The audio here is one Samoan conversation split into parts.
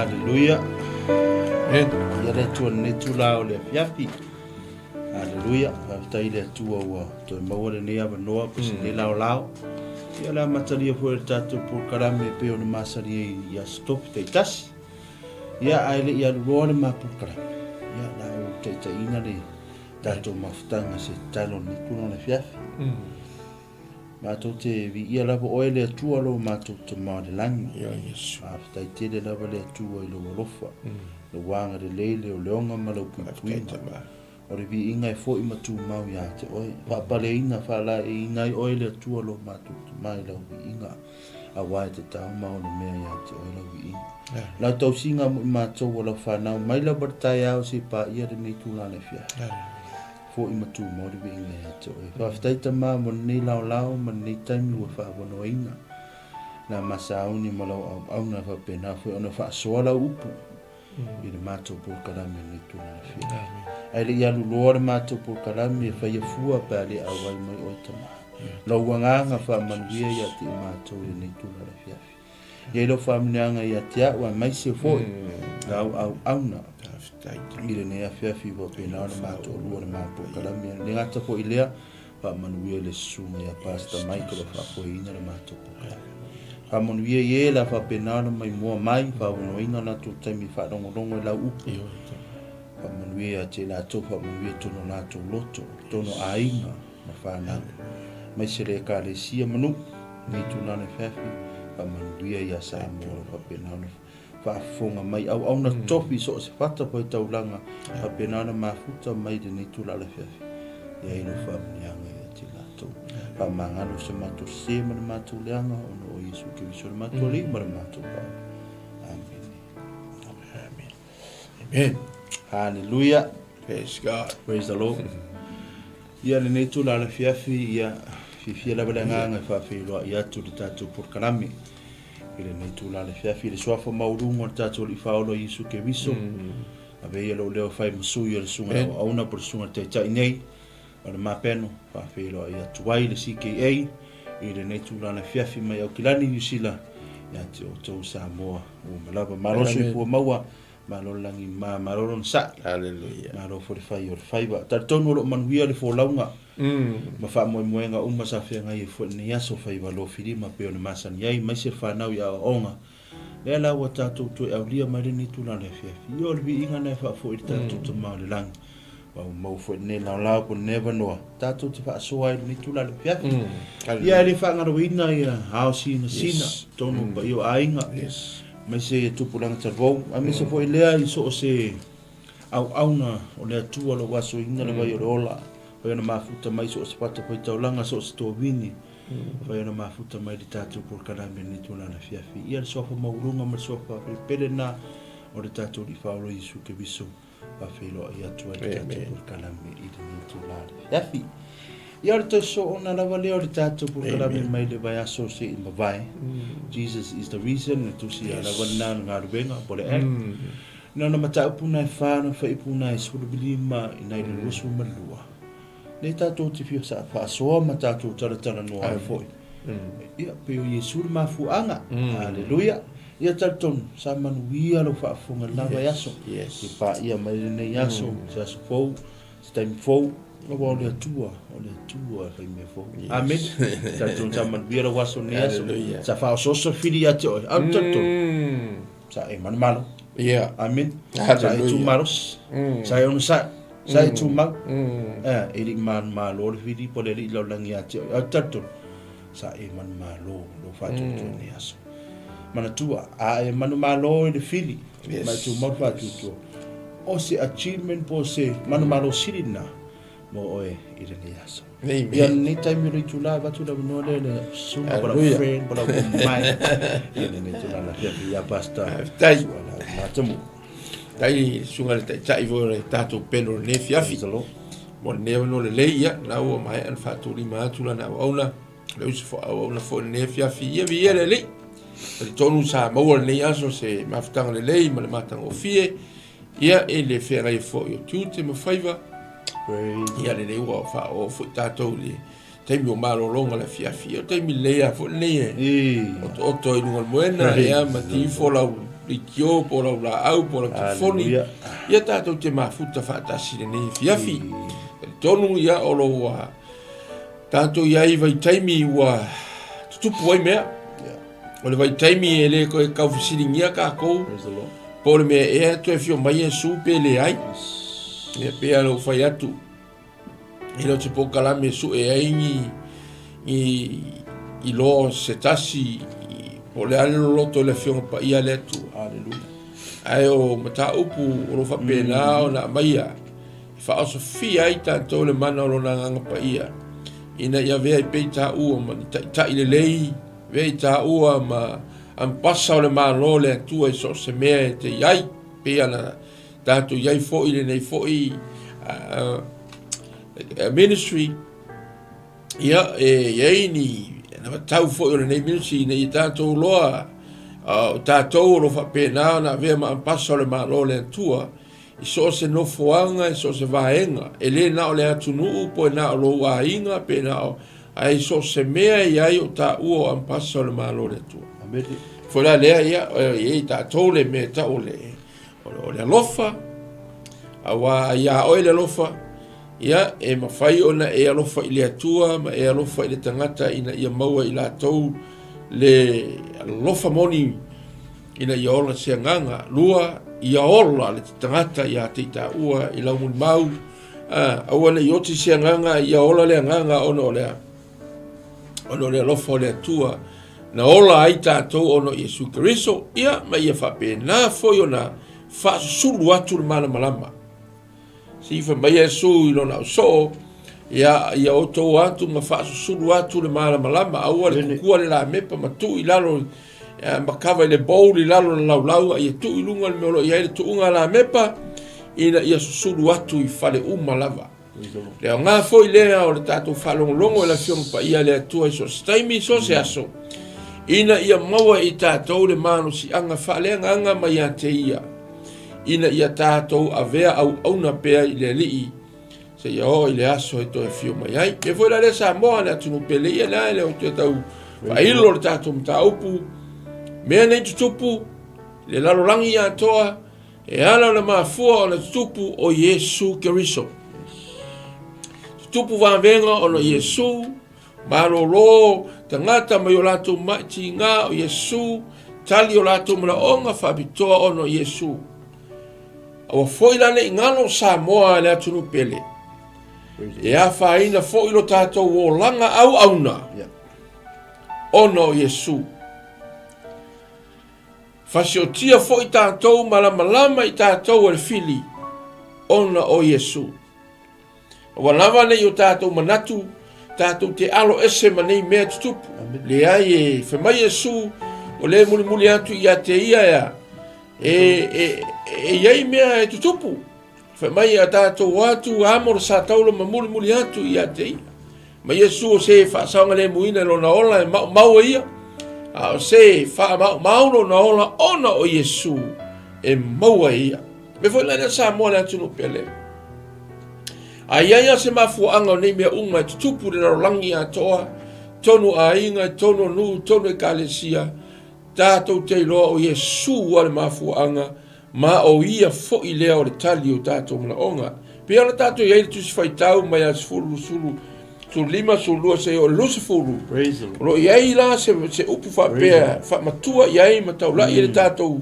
Haleluia. Ia le Atua lenei itula o le afiafi. Haleluia. Faafetai i le Atua ua toe maua lenei avanoa po o lenei laolao. Ia o le amatalia foi o le tatou polokalame e pei ona masani ai i Aso Tofi taitasi. Ia ae le i alu loa le ma polokalame, ia o le a ou taitaiina le tatou mafutaga i se tatalo i lenei itula o le afiafi. Matou te viia lava oe le Atua lo matou Tama o le lagi. Faafetai tele lava le Atua i lou alofa, lou agalelei, leoleoga ma lau puipuiga. O le viiga e foi ma tumau ia te oe. Faapaleina, faalaeiina ai oe le Atua lo matou Tama i lau viiga, aua e tatau ma onomea ia te oe lau viiga. Lau tausiga mo i matou o lau fanau mai lava le taeao seia paia lenei itula o le afiafi. Foi ma tumau le viiga ia te oe. Faafetai Tama mo lenei laolao ma lenei taimi ua faavanoaina. Na ma sauni ma lau auauna faapena foi ona faasoa lau upu i le matou polokalame i lenei tulaga fia. Ae le i alu loa le matou polokalame e faia fua pe a le auai mai oe Tama. Lou agaga faamanuia ia te i matou i lenei tulaga afiafi. Ia i lau faamanuiaga ia te au aemaise foi lau auauna i lenei afiafi ua faapena ona matoalua le matou polokalame. E le gata foi i lea, faamanuia i le susuga ia Pastor Mike o lo o faafoeina le matou polokalame. Faamanuia i e la faapena ona maimoa mai, faavanoaina latou taimi e faalogologo i lau upu. Faamanuia ia te latou, faamanuia tonu o latou loto, tonu o aiga ma fanau. Aemaise le Ekalesia ma nuu, lenei itula afiafi, faamanuia ia Samoa o lo o faapena ona faafofoga mai auauna tofi i so o se fatafaitaulaga faapena ona mafuta mai lenei itula afiafi. Ia i lou faamanuiaga ia te latou. Faamagalo se matou sē ma le matou leaga ona o Iesu Keriso le matou Alii ma le matou Faaola. Amene. Amen. Amen. Hallelujah. Praise God. Praise the Lord. Ia lenei itula afiafi, ia fiafia lava le agaga e faafeiloai atu le tatou polokalame i lenei itula afiafi i le suafa maualuga o le tatou Alii Faaola Iesu Keriso. Ave ia lou leo e fai ma sui o le susuga i le auauna po o le susuga i le taitai nei o le Mapeno, faafeiloai atu ai le CKA i lenei itula afiafi mai Aukilani, Niu Sila ia te outou Samoa uma lava. Malo le soifua maua. Malo le lagi ma malo lona sa'i. Hallelujah. Malo foi le fai o le faiva. Talitonu o lo o manuia le folauga ma faamoemoega uma sa feagai ai foi i lenei aso faiva lofilima pei ona masani ai aemaise le fanau i aoaoga. Lea la ua tatou toe aulia mai lenei itula o le afiafi. Ia o le viiga lena e faafoi i le tatou Tama o le lagi. Ua maua foi lenei laolao po o lenei avanoa tatou te faasoa ai i lenei itula o le afiafi. Ia e le faagaloina ia ao sinasina totonu o paia o aiga. Aemaise ia tupulaga talavou, aemaise foi lea i so o se auauna o le Atua o lo o asoina le vai o le ola, fai ona mafuta mai so o se fatafaitaulaga, so o se tovini, fai ona mafuta mai le tatou polokalame i lenei itula afiafi. Ia le suafa maualuga ma le suafa pelepele lena o le tatou Alii Faaola Iesu Keriso. Faafeiloai atu ai le tatou polokalame i lenei itula afiafi. Ia o le toe soona lava lea o le tatou polokalame mai le vaiaso se i mavae. Jesus is the reason, le tusi a lava lena o le galuega po o le act. Na ona mataupu na e fa na fuaiupu na e 15 i nai le 22. Lea tatou te fia faasoa ma tatou talatalanoa ai foi. Ia, pei o Iesu le mafuaaga. Aleluia. Ia talitonu, sa manuia lou faafofoga i lena vaiaso. Yes. Ke paia mai lenei aso, se aso fou, se taimi fou, aua o le Atua, o le Atua e fai mea fou. Yes. Amene. Talitonu sa manuia lou aso lenei aso. Hallelujah. Sa faaosooso fili ia te oe. Ae ou te talitonu, sa e manumalo. Yeah. Amene. Sa e tumalosi. Sa e onosai. Sa e tumau. E le i manumalo le fili po o le alii lalolagi ia te oe. Ae ou te talitonu, sa e manumalo lou faatuatua i lenei aso. Manatua, a e manumalo i le fili, yes. ma e tumau le faatuatua, o se achievement po o se manumalo sili lena mo oe i lenei aso. Amen. Ia lenei taimi o le itula, avatu le avanoa lea i le susuga po o lau friend po o lau mai. Ia lenei itula la fiafia ia Pastor. Faafetai. Su'a lau matamu. Faafetai susuga i le Taitai foi o le tatou peno i lenei afiafi. Praise the Lord. Mo lenei avanoa lelei, ia, la ua maea ona faatulima atu lana auauna, le uso fo auauna foi i lenei afiafi, ia viia le Alii. Talitonu sa maua lenei aso se mafutaga lelei ma le matagofie, ia, i le feagai foi o tiute ma faiva, Praise. ia lenei ua faaoo foi tatou i le taimi o malologa le afiafi, ia o taimi lelei lava foi lenei e Ia. otooto ai i luga o le moena, Praise ia, ma the tifo lau leitio po o lau laau po o lau telefoni, ia tatou te mafuta faatasi i lenei afiafi. Talitonu ia o lo o ua tatou i ai i vaitaimi ua tutupu ai mea. O le vaitaimi e le toe tau fesiligia tatou po o le mea ea e toe afio mai Iesu pe leai. Ia pei lava ona ou fai atu, e le o se polokalame e sue ai ni ni iloa o se tasi po o le a le loloto i le Afioga Paia a le Atua. Aleluia. Ae o mataupu o lo o faapena ona aumaia e faaosofia ai tatou le mana o Lona Agaga Paia ina ia avea ai pea i taua ma ni taitai lelei, avea i taua ma ambasa o le Malo o le Atua i so o se mea e te i ai, pei ona tatou i ai foi i lenei foi ministry. Ia, e i ai ni tau foi o lenei ministry ina ia tatou iloa o tatou o lo o faapena ona avea ma ambasa o le Malo o le Atua i so o se nofoaga, i so o se vaega, e le na o le atunuu po e na o lou aiga pe na o, ae i so o se mea e i ai o taua o ambasa o le Malo o le Atua. Amene. Foi la lea, ia, e i ai tatou le mea e tau o le, o le alofa, auā iā oe le alofa, ia, e mafai ona e alofa i le Atua ma e alofa i le tagata ina ia maua i latou le alofa moni ina ia ola se agaga. Lua, ia ola le tagata iā te i taua i lau mulimau, a, aua ne i oti se agaga, ia ola le agaga ona o le a? Ona o le alofa o le Atua na ola ai tatou ona o Iesu Keriso, ia, ma ia faapena foi ona faasusulu atu le malamalama. Se i fai mai Iesu i lona ausoo, ia, ia outou atu ma faasusulu atu le malamalama, aua le kukua le lamepa ma tuu i lalo ma kava i le bowl i lalo o le laulau, a ia tuu i luga le mea o lo o i ai le tuuga lamepa, ina ia susulu atu i fale uma lava. Le aoga foi lea o le tatou faalogologo i le Afioga Paia a le Atua i so o se taimi, i so o se aso, ina ia maua e i tatou le malosiaga faaleagaga mai ia te Ia, ina ia tatou avea auauna pea i le Alii seia oo i le aso e toe afio mai ai. E foi la lea Samoa, le atunuu pele ia lea, e le o toe tau faailo le tatou mataupu, mea nei tutupu, le lalolagi atoa, E ala ona mafua ona tutupu o Iesu Keriso. Tutupu vavega ona o Iesu, malolo tagata mai o latou mai tiga o Iesu, tali o latou manaoga faapitoa ona o Iesu. Aua foi la ne i galo Samoa i le atunuu pele. E afaina foi lo tatou olaga auauna ona o Iesu. Fasiotia foi tatou malamalama i tatou e le fili ona o Iesu. Aua lava nei o tatou manatu tatou te alo ese ma nei mea tutupu. Leai e fai mai Iesu o le mulimuli atu ia te ia ea e, e, e i ai mea e tutupu. Fai mai a tatou atu amo le sa taula ma mulimuli atu ia te ia. Ma Iesu o se faasaogalemuina i lona ola e maumau e ia, a o se faamaumau lona ola ona o Iesu e maua e ia. Me foi la lea Samoa le atunuu pele. A i ai lava se mafuaaga o nei mea uma e tutupu i le lalolagi atoa, tonu aiga, tonu nuu, tonu ekalesia, tatou te iloa o Iesu a le mafuaaga Ma o ia foi lea o le tali o tatou manaoga. Pei ona tatou i ai le Tusi Faitau mai a 10, 10, 15, 12 seia oo i le 20, o lo o i ai la se, se upu faapea faamatua i ai ma taulai i le tatou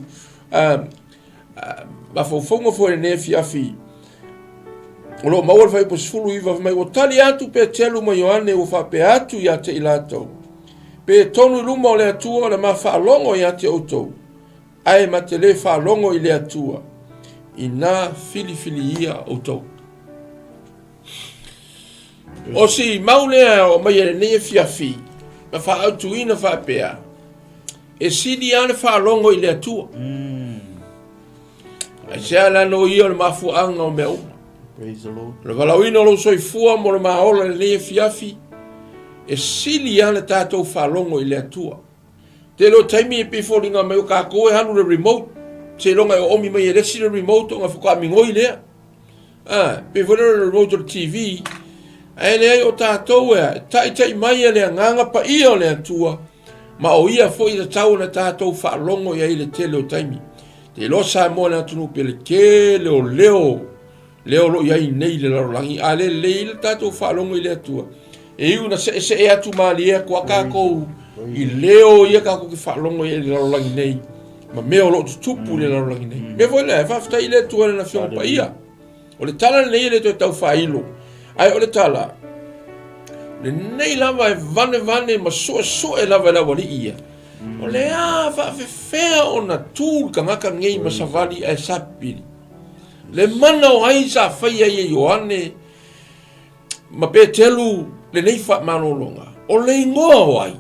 mafaufauga foi i lenei afiafi. O lo o maua le fuaiupu 19 fai mai, ua tali atu Peteru ma Ioane ua faapea atu ia te i latou, pe tonu i luma o le Atua o le ma faalogo ia te outou, Ae ma te le faalogo i le Atua, ina filifiliia outou. O si mau lea o mai e lenei afiafi, na faaautuina faapea, e sili lava le faalogo i le Atua. Mm. Aisea la no ia o le mafuaaga o mea uma. Praise the Lord. O le valaauina o lou soifua mo le maola i lenei afiafi, e sili lava le tatou faalogo i le Atua. Tele o taimi e pei foliga mai o tatou e alu le remote, seiloga e oomi mai e le isi le remote ona faatoa migoi lea. Ah, pei foi lea o le remote o le TV. Ae leai o tatou e taitai mai e le Agaga Paia o le Atua, ma o ia foi e tatau ona tatou faalogo i ai i le tele o taimi. Te iloa Samoa le atunuu pele tele o leo lea o lo o i ai nei i le lalolagi, a le lelei le tatou faalogo i le Atua, e iu ina seesee atu malie atu a tatou i leo ia tatou te faalogo i ai i le lalolagi nei, ma mea o lo o tutupu i le lalolagi nei. Mea foi lea, e faafetai i le Atua i Lana Afioga Paia. O le tala lenei e le toe tau faailo, ae o le tala, lenei lava e vanevane ma suesue lava e le aualii ia. O le a faafefea ona tu le tagata nei ma savali ae sapili. Le mana o ai sa faia ai e Ioane ma Petelu lenei faamalologa? O le igoa o ai?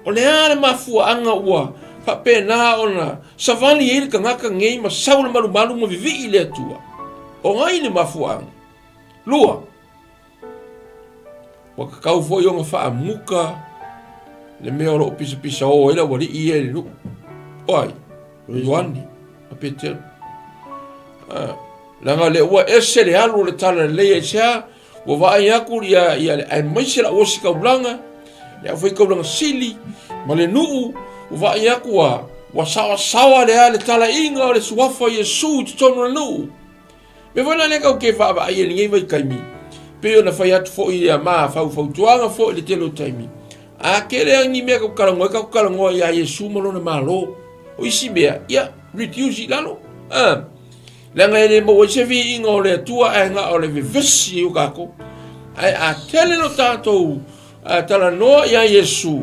O le a le mafuaaga ua faapena ona savali ai le tagata nei ma sau le malumalu ma vivii i le Atua? O ai le mafuaaga? Lua, ua tatau foi ona faamuta le mea o lo o pisapisao ai le aualii ia i le nuu. O ai? O Ioane ma Petelu. Ah, leaga o lea ua ese le alu o le tala lelei aisea, ua vaai atu ia, ia, aemaise lau ositaulaga, le aufaitaulaga sili ma le nuu, ua vaai atu ua, ua saoasaoa le le talaiga o le suafa o Iesu i totonu o le nuu. Mea foi la lea tatou te vaavaai ai i lenei vaitaimi, pei ona fai atu foi ia ma faufautuaga foi i le tele o taimi, a tele lava ni mea tatou te talanoa ai, tatou talanoa ia Iesu ma lona Malo. O isi mea, ia, reduce i lalo. Ah, leaga e le maua ai se viiga o le Atua ae na o le vevesi o tatou. Ae a tele lo tatou talanoa ia Iesu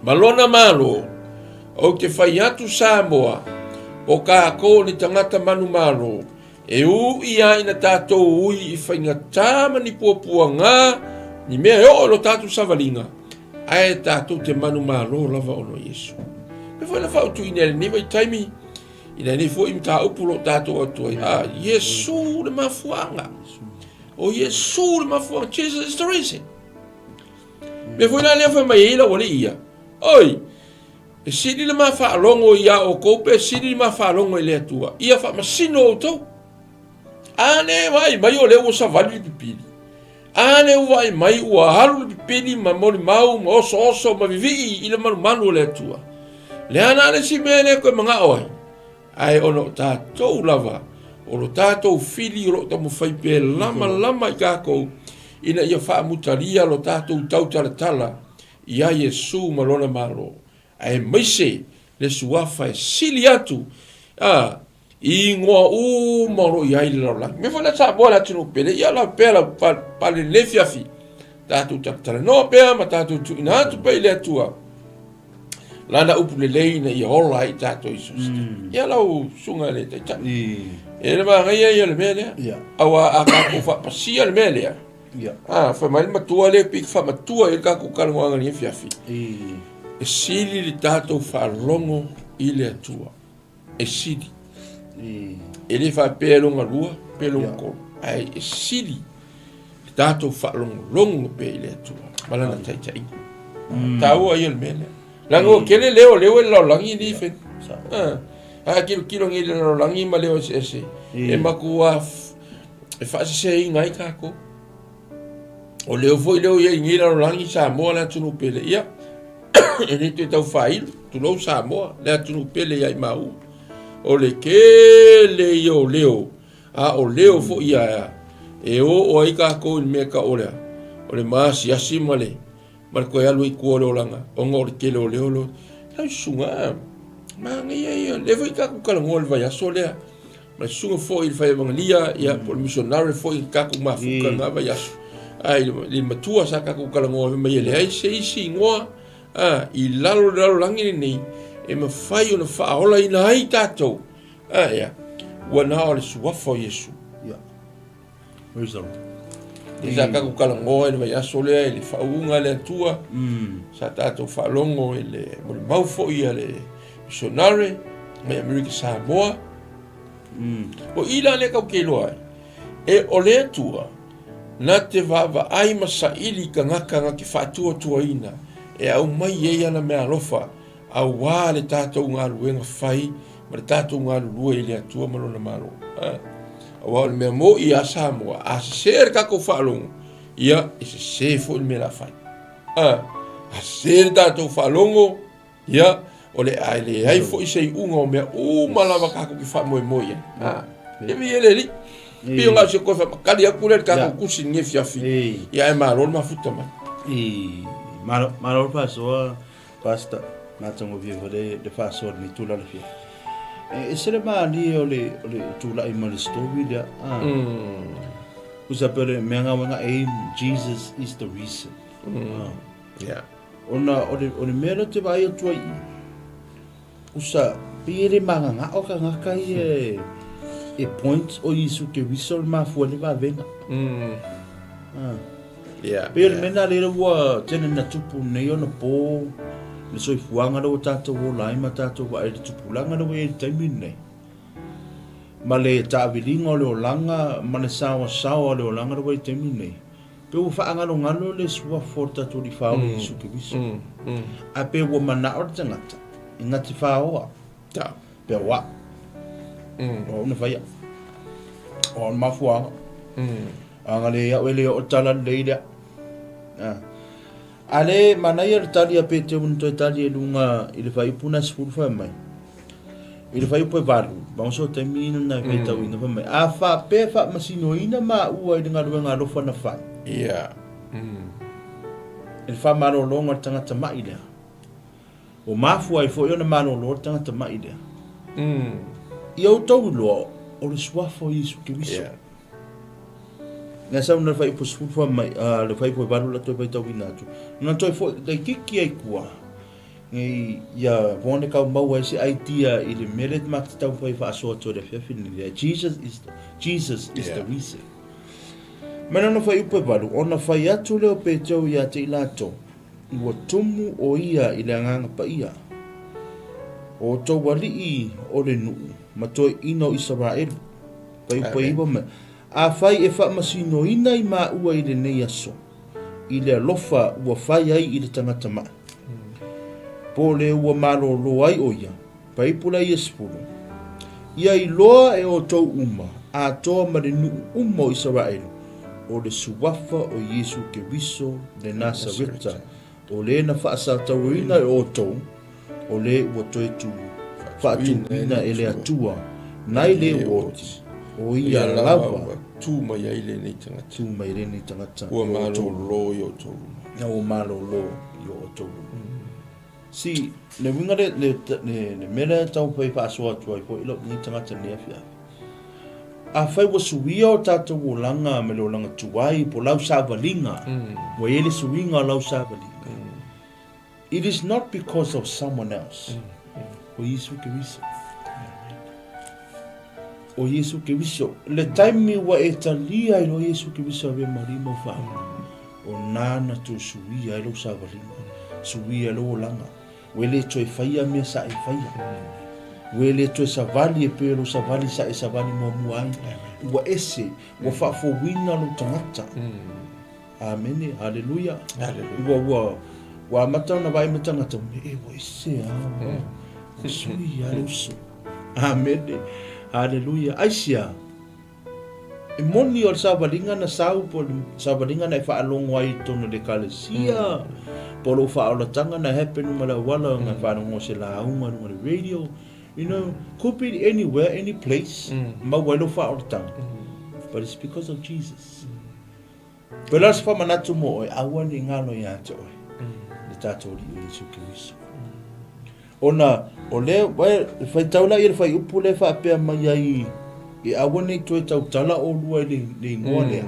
ma lona Malo, ou te fai atu Samoa, o tatou o ni tagata manumalo, e uʻi lava ina tatou ui i faigata ma ni puapuaga, ni mea e oo i lo tatou savaliga, ae tatou te manumalo lava ona o Iesu. Mea foi na faautuina i lenei vaitaimi, i lenei foi mataupu o lo o tatou atu ai, a Iesu le mafuaaga. O Iesu le mafuaaga. Jesus is the reason. Mea foi la lea fai mai ai lau alii ia, Oi, e sili le ma faalogo iā outou pe sili le ma faalogo i le Atua, ia faamasino outou. A lea e vaai mai o lea ua savali le pipili. A lea ua vaai mai ua alu le pipili ma molimau ma osooso ma vivii i le malumalu o le Atua. Le a la le isi mea lea toe manao ai? Ae ona o tatou lava, o lo tatou fili o lo o taumafai pea e lamalama i tatou ina ia faamutalia lo tatou tautalatala iā Iesu ma Lona Malo, aemaise le Suafa e sili atu a i igoa uma o lo o i ai le lalolagi. Mea foi lea Samoa le atunuu pele, ia lava pea lau pale lenei afiafi, tatou talatalanoa pea ma tatou tuuina atu pea i le Atua Lana upu lelei ina ia ola ai tatou i so se taimi. Ia lau susuga i le Taitai. E le manaia ia le mea lea. Aua a tatou faapasia le mea lea, a fai mai le matua lea pei faamatua i le tatou talanoaga i lenei afiafi, e sili le tatou faalogo i le Atua. E sili. E le faapea e lona lua pe lona tolu, ae e sili le tatou faalogologo pea i le Atua ma lana taitaiga. Taua ia le mea lea. Leaga ua tele leo leo e le lalolagi nei fai. A tilotilo nei i le lalolagi ma leo eseese, e matua e faaseseina ai tatou. O leo foi leo i ai nei lalolagi Samoa le atunuu pele, ia e le toe tau faailo, tulou Samoa le atunuu pele ia i maua. O le tele ia o leo, a o leo foi ia e oo ai tatou i le mea tau o le a, o le maasiasi ma le ma le toe alu ai i tua o le olaga, ona o le tele o leo leo. Lau susuga, manaia ia, lea foi tatou talanoa i le vaiaso lea, ma le susuga foi i le faievagalia, ia, po o le missionary foi na tatou mafuta i lena vaiaso. Ae i le matua sa tatou talanoa fai mai e leai se isi igoa a, i lalo o le lalolagi lenei e mafai ona faaolaina ai tatou, a, ia, ua na o le suafa o Iesu. Yeah. Praise the Lord. Sa tatou talanoa i le vaiaso lea i le faauuga a le Atua. Sa tatou faalogo i le molimau foi a le missionary mai Amerika Samoa. O i la lea tatou te iloa ai, e o le Atua na te vaavaai ma saili i tagata na te faatuatuaina e aumai ai ana meaalofa Aua le tatou galuega fai ma le tatou galulue i le Atua ma Lona Malo. Aua o le mea moni ia Samoa, a sese le tatou faalogo, ia, e sese foi le mea o le a fai. A sese le tatou faalogo, ia, O le a e leai foi se iuga o mea uma lava tatou te faamoemoe i ai. A, e viia le Alii. Pei o na o se toe faamatali atu lea i le tatou tusi i lenei afiafi, ia ae malo le mafuta mai. Malo, malo le faasoa, Pastor. Matagofie foi le faasoa i lenei tulaga afiafi. E ese le malie o le, o le tulai mai le story lea. Ah. Usa pe o le mea gauega aim, Jesus is the reason. Ah. Yeah. Ona o le, o le mea lea ou te vaai atu ai i i, usa, pei e le magagao tagata ia e, e point o Iesu Keriso le mafua ai le vavega. Ah. Yeah, Pei o le yeah. mea lena lea ua tele ina tupu nei ona po le soifuaga lea ua tatou ola ai ma tatou vaai i le tupulaga lea ua i ai i le taimi lenei. Ma le taaviliga o le olaga ma le saoasaoa o le olaga lea ua i ai i le taimi lenei. Pe ua faagalogalo le suafa o le tatou Alii Faaola Iesu Keriso. A pe ua manao le tagata ina te faaoa. Pe o au. O au na faia. O au na mafuaaga. Aga le au e le oo tala lelei lea. A le manaia le tali a Peteru na toe tali e luga i le fuaiupu na 10 fai mai. I le fuaiupu e 8, maoso o taimi ina na faitauina fai mai. A faapea faamasinoina maua i le galuega alofa na fai. Ia. I le faamalologa o le tagata ma'i lea. Ua mafua ai foi ona malolo le tagata ma'i lea. Ia outou iloa, o le suafa o Iesu Keriso. Yeah. Ngai sau na le fuaiupu 10 fai mai, le fuaiupu e 8 la toe faitauina atu. Na toe foi laitiiti ai tua, ngai ia vone kau maua ai se idea i le mea lea matou te taumafai e faasoa atu ai i le afiafi lenei. Jesus is the, Jesus is the reason. Mai lona fuaiupu e 8, ona fai atu lea o Petero ia te i latou, Ua tumu ʻo ia i le Agaga Paia, o outou aliʻi o le nuu ma toeʻina o Isaraelu. Paiupaiua mai, Afai e faamasinoina i maua i lenei aso, i le alofa ua fai ai i le tagata maʻi, po o le ua malōlō ai ʻo ia, Paipula ia 10, Ia iloa e outou uma, atoa ma le nuu uma o Isaraelu, o le suafa o Iesu Keriso le Nasareta, o le na faasatauaina e outou, o le ua toe tu faatuina e le Atua, nai le ua oti, o ia lava ua tu mai ai lenei tagata. Tu mai lenei tagata. Ua malōlō i outou luma. Ua malōlō i outou luma. See, le uiga le, le, le, le mea lea e taumafai e faasoa atu ai foi lou nei tagata i lenei afiafi. Afai ua suia o tatou olaga me le olaga tuai po o lau savaliga, ua i ai le suiga o lau savaliga. It is not because of someone else. O Iesu Keriso. O Iesu Keriso. Le taimi ua e talia ai loa Iesu Keriso Ave Maria mau whaanga. O nāna toe suia ai lou savaliga, suia ai lou olaga. Ua e le toe faia mea sa e faia. Ua e le toe savali e pei o lou savali sa e savali muamua ai. Ua ese, ua faafouina lou tagata. Amene, haleluia. Ua, ua, ua amata ona vaai mai tagata, e, ua ese a, ua, ua sui a le uso. Amene, haleluia. Aisia, E moni o le savaliga na sau po o le savaliga na e faalogo ai i totonu o le ekalesia, po o lou faaolataga na happen uma i le auala na faalogo se lauga i luga o le radio, you know, could be anywhere, any place, maua ai lou faaolataga, but it's because of Jesus. Pei la o se faamanatu mo oe, aua ne i galo ia te oe, le tatou Alii o Iesu Keriso. Ona o lea, e faitau la ia le fuaiupu lea e faapea mai ai, e aua ne i toe tautala ʻolua i le igoa lea.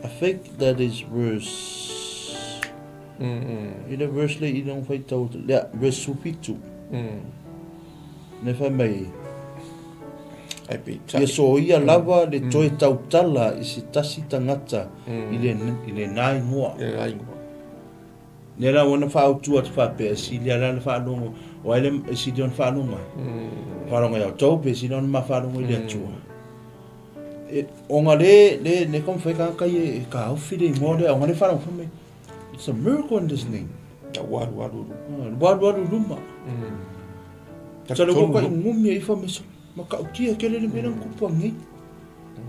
I think that is verse, i le verse lea i lona faitau atu, lea, verse 17. Lea fai mai, Ia soia lava le toe tautala i se tasi tagata i lena igoa. Lea la ua na faautu atu faapea, e sili lava la le faalogo, o ai le e sili ona faalogo ai? Faalogo ia outou pe sili ona ma faalogo i le Atua? E, ona le, le, le taumafai tagata ia e taofi le igoa lea, ona le faalogo fai mai, it's a miracle in this name. Ta ua alu alu i luma. Ua alu alu i luma. Sa le ua kai ngumi e ifa me sa, ma ka'utia kele le mea na tupu anei.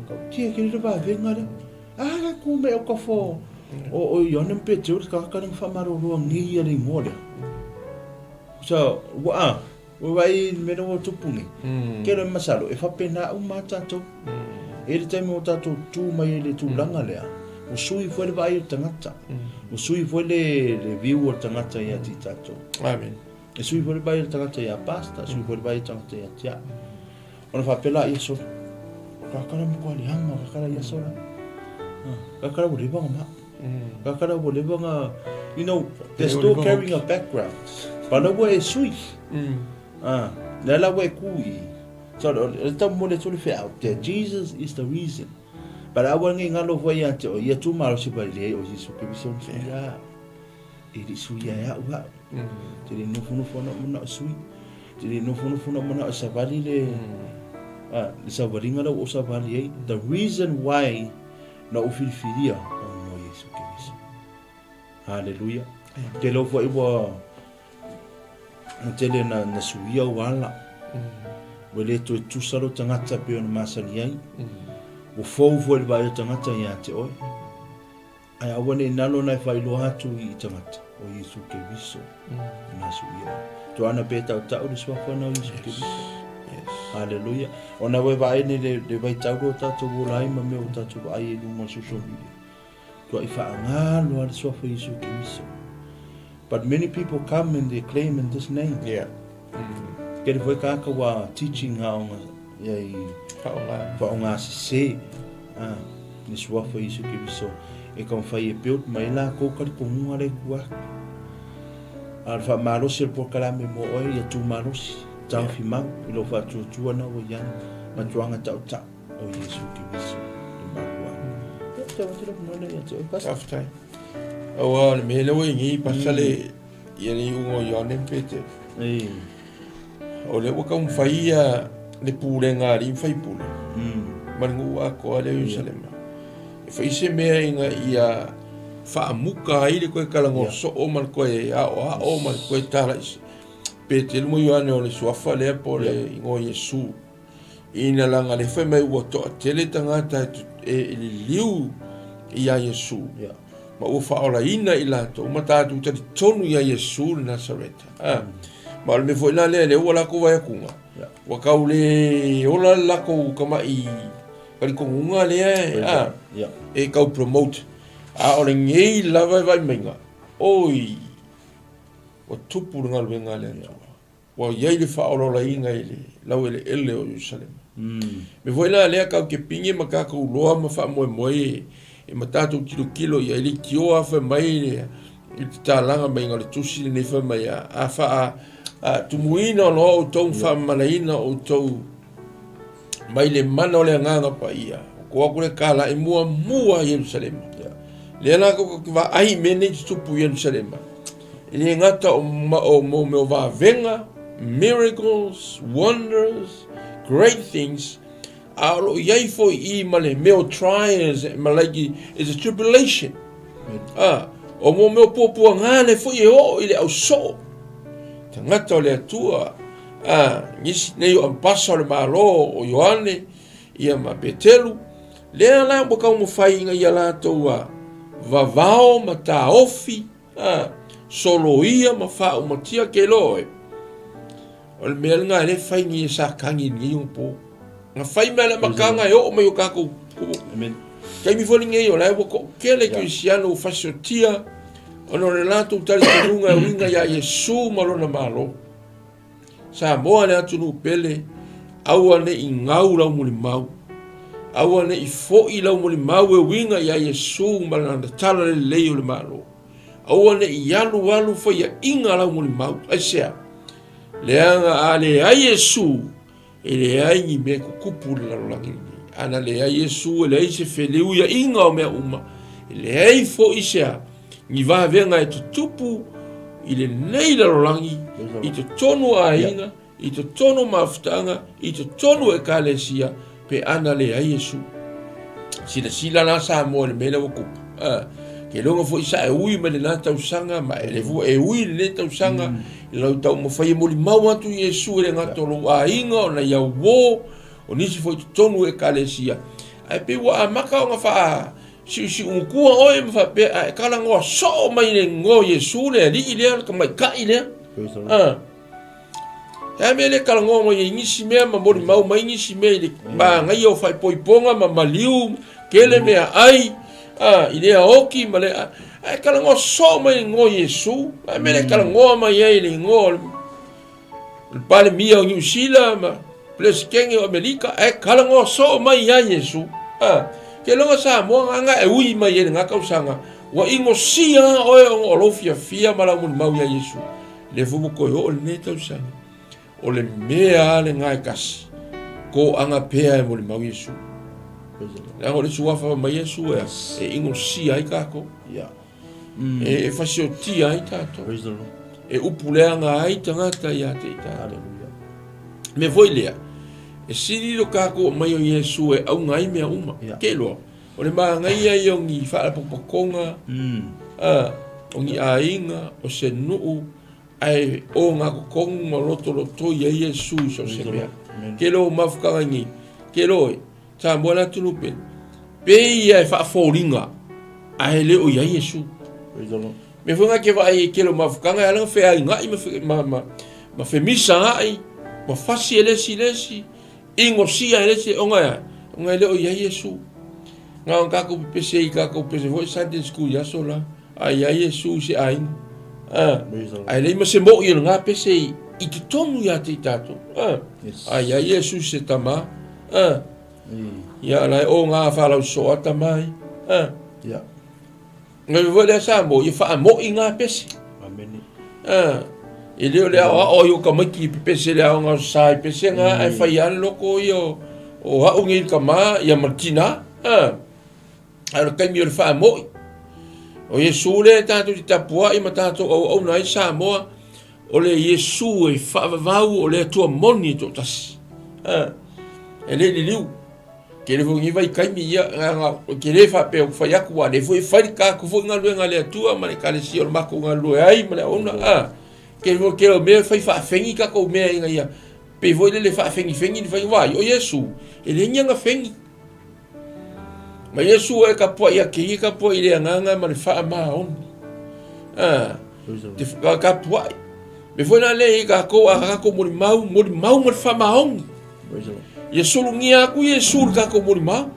Ka'utia kele le vavenga lea. Ah, la ku me o ka fo o o Ioane ma Petero le tagata lea na faamalolo anei ia le igoa lea. So, ua ua vaai i le mea lea ua tupu nei. Kelo e masalo, e faapena uma lava tatou. E i ai le taimi ua tatou tu mai ai i le tulaga lea, ua sui foi le vaai o le tagata. Ua sui foi le le view o le tagata ia te i tatou. Amen. E sui foi le vaai o le tagata ia Pastor, sui foi le vaai o le tagata ia te au. Ona faapea laia solo, o kakala matua leaga, o kakala ia sola. Kakala ua leva ona maa. Kakala ua leva ona, you know, they're still carrying a background. But la ua e sui. Ah, lea la ua e ku i. So, o le tau momoli atu le feau, that Jesus is the reason. But aua nei ngalo foi ia te o ia tu malosi pai leai o Iesu Keriso ni sui a. E le sui ia e au au. Te le nofonofo ana manao sui. Te le nofonofo ana manao savali le, ah, le savaliga la ua ou savali ai. The reason why na ou filifilia ona o Iesu Keriso. Haleluia. Tele o foi ua na tele na, na suia o ala. Ua le toe tusa lo tagata pe ona masani ai. Ua fou foi le vaai o tagata ia te oe. Ae aua nei nalo na e faailoa atu i tagata o Iesu Keriso. Na suia. Toa ana pe tautau le suafa na o Iesu Keriso. Yes. Haleluia. Ona ua e vaai nei le, le vaitau lea o tatou ola ai ma mea o tatou vaai ai i luga o social media. Tua'i faagalo lava le suafa o Iesu Keriso. But many people come and they claim in this name. Yeah. Kele foi kāka ua teaching haonga ia i Whaonga. whaonga sese. Ah, le suafa o Iesu Keriso. E taumafai e build mai la kou talitonuga lea i tua atu. A o le faamalosi o le polokalame mo oe ia tu malosi, taofi mau i lou faatuatua na ua i ai, matuaga tautau o Iesu Keriso le mafuaaga. Ia, te avatu le avanoa lea ia te oe, Pastor. Faafetai. Aua o le mea lea ua i nei, Pastor, le, ia le iuga o Ioane ma Petero. Ei. O lea ua taumafai ia le pulega a alii ma faipule, ma le nuu atoa lea o Ierusalema. E fai se mea ina ia faamuta ai le toe talanoa soo ma le toe aoao ma le toe talaisi. Petelu ma Ioane o le suafa lea po o le igoa Iesu. Ina laga le fai mai ua toatele tagata e liliu iā Iesu ma ua faaolaina i latou ma tatou talitonu iā Iesu le Nasareta. Ma o le mea foi la lea, lea ua latou vaai atuga, ua tau le ola le latou tamai talitonuga lea e tau promote. A o lenei lava e vaai maiga, oi, ua tupu le galuega a le Atua. Ua i ai le faaolaolaina i le laueleele o Ierusalema. Mea foi la lea tatou te pine ma tatou loa ma faamoemoe e ma tatou tilotilo i ai, leitioa fai mai i le tatalaga maiga o le tusi lenei fai mai a faa tumuina loa outou ma faamamalaina outou mai le mana o le Agaga Paia, ua tuu atu le tala e muamua i Ierusalema. Lea la tatou te vaai i mea nei tutupu i Ierusalema. E le gata o, o, o mea o vavega, miracles, wonders, great things, a o lo o i ai foi i ma le mea o trials, ma like, it's a tribulation. Ah, o mo mea o puapuaga le foi e oo i le ausoo. Tagata o le Atua, ah, nisi nei o ambasa o le Malo o Ioane, ia ma Petelu, lea la ua taumafai ina ia latou a vavao ma taofi A, soloia ma faaumatia ke loa oe. O le mea lena e le fai nei e Satani i lenei onapo. Na fai mai le amataga e oo mai o tatou. Amen. Taimi foi lenei o la e ua toatele kerisiano ua fasiotia ona o le latou talitonuga e uiga iā Iesu ma lona Malo. Samoa le atunuu pele, aua ne i gau lau mulimau. Aua ne i foi lau mulimau e uiga iā Iesu ma lana tala lelei o le Malo. Aua ne i alualu faiaʻiga lau mulimau. Aisea? Leaga a leai Iesu, e leai ni mea e tutupu i le lalolagi lenei. A na leai Iesu, e leai se feleuiaʻiga o mea uma, e leai foi se a, ni vavega e tutupu i lenei lalolagi, i totonu o aiga, i totonu o mafutaga, i totonu o ekalesia, pe ana leai Iesu. Silasila la Samoa i le mea lea ua tupu. Ah, ke iloga foi sa e ui mai lena tausaga, ma e le fua e ui i lenei tausaga, i lau taumafai e molimau atu i Iesu e le gata o lou aiga, o nai au uo, o nisi foi totonu o ekalesia. Ae pei ua amata ona faa siusiugutua oe ma faapea, ae talanoa soo mai i le igoa o Iesu le Alii lea, le tamaitai lea. Ah. He a mea le talanoa mai ai nisi mea ma molimau mai nisi mea i le magaia o faaipoipoga ma maliu, tele mea ai, a, i le aoki ma le a, ae talanoa soo mai le igoa o Iesu. A mea le talanoa mai ai i le igoa o le Palemia o Niu Sila ma Peresetene o Amerika, ae talanoa soo mai ia Iesu. A, ke loga Samoa nga e ui mai ai lena tausaga, ua inosia oe ona o lou fiafia ma lau molimau ia Iesu. Lea foi ua toe oo lenei tausaga. O le mea lava lena e tasi, toaga pea e molimau Iesu. Leaga o le suafa mai Iesu e, e inosia ai tatou. E fasiotia ai tatou. E upu leaga ai tagata ia te i tatou. Mea foi lea, e sili lo tatou mai o Iesu e auga ai mea uma. Ke loa, o le magaia ia o ni faalapotopotoga, o ni aiga, o se nuu, ae ogatotonu ma lotolotoi ai Iesu i so o se mea. Tele o mafutaga nei, tele oe, Samoa le atunuu pele, pei ia e faafoliga, ae le o i ai Iesu. Mea foi na ke vaai i tele o mafutaga e ala ona feaiga'i ma femisaga'i, ma fasi e le isi i le isi, Inosia e le isi ona e a? Ona e le o i ai Iesu. Na ona tatou pepese i tatou pese foi Sunday school i aso la, a i ai Iesu i se aiga. A, ae leai ma se mo'i o lena pese i totonu ia te i tatou. A, a i ai Iesu i se tama. A, ia la e o ngā whalausoa tama ai. A, Ngai foi lea Samoa, ia faamo'i ngā pese. Amene. Ah, e le o le aoao ai o tamaiti i pepese le aoga o sa i pese ngā, ae fai lava le loko ia o, o au nei le tama, ia ma le tinā. Ah, ae o le taimi o le faamo'i. O Iesu lea e tatou te tapuai ma tatou auauna ai Samoa, o le Iesu e faavavau o le Atua moni e toatasi. Ah, e le liliu. Tele foi lenei vaitaimi, ia, leaga ou te le faapea ua fai atu, aua o lea foi e fai le tatou foi galuega a le Atua ma le Ekalesia o le matou galulue ai ma le auauna, a. Tele foi tele o mea e fai faafegi tatou mea ina ia pei foi lele faafegifegi le faiga, vaai, o Iesu, e leai ni ana fegi. Ma Iesu e tapuai ake ia tapuai i le agaga ma le faamaoni. A, te tapuai. Me foi la lea i tatou a tatou molimau, molimau ma le faamaoni. Ia sulugia aku Iesu i le tatou molimau.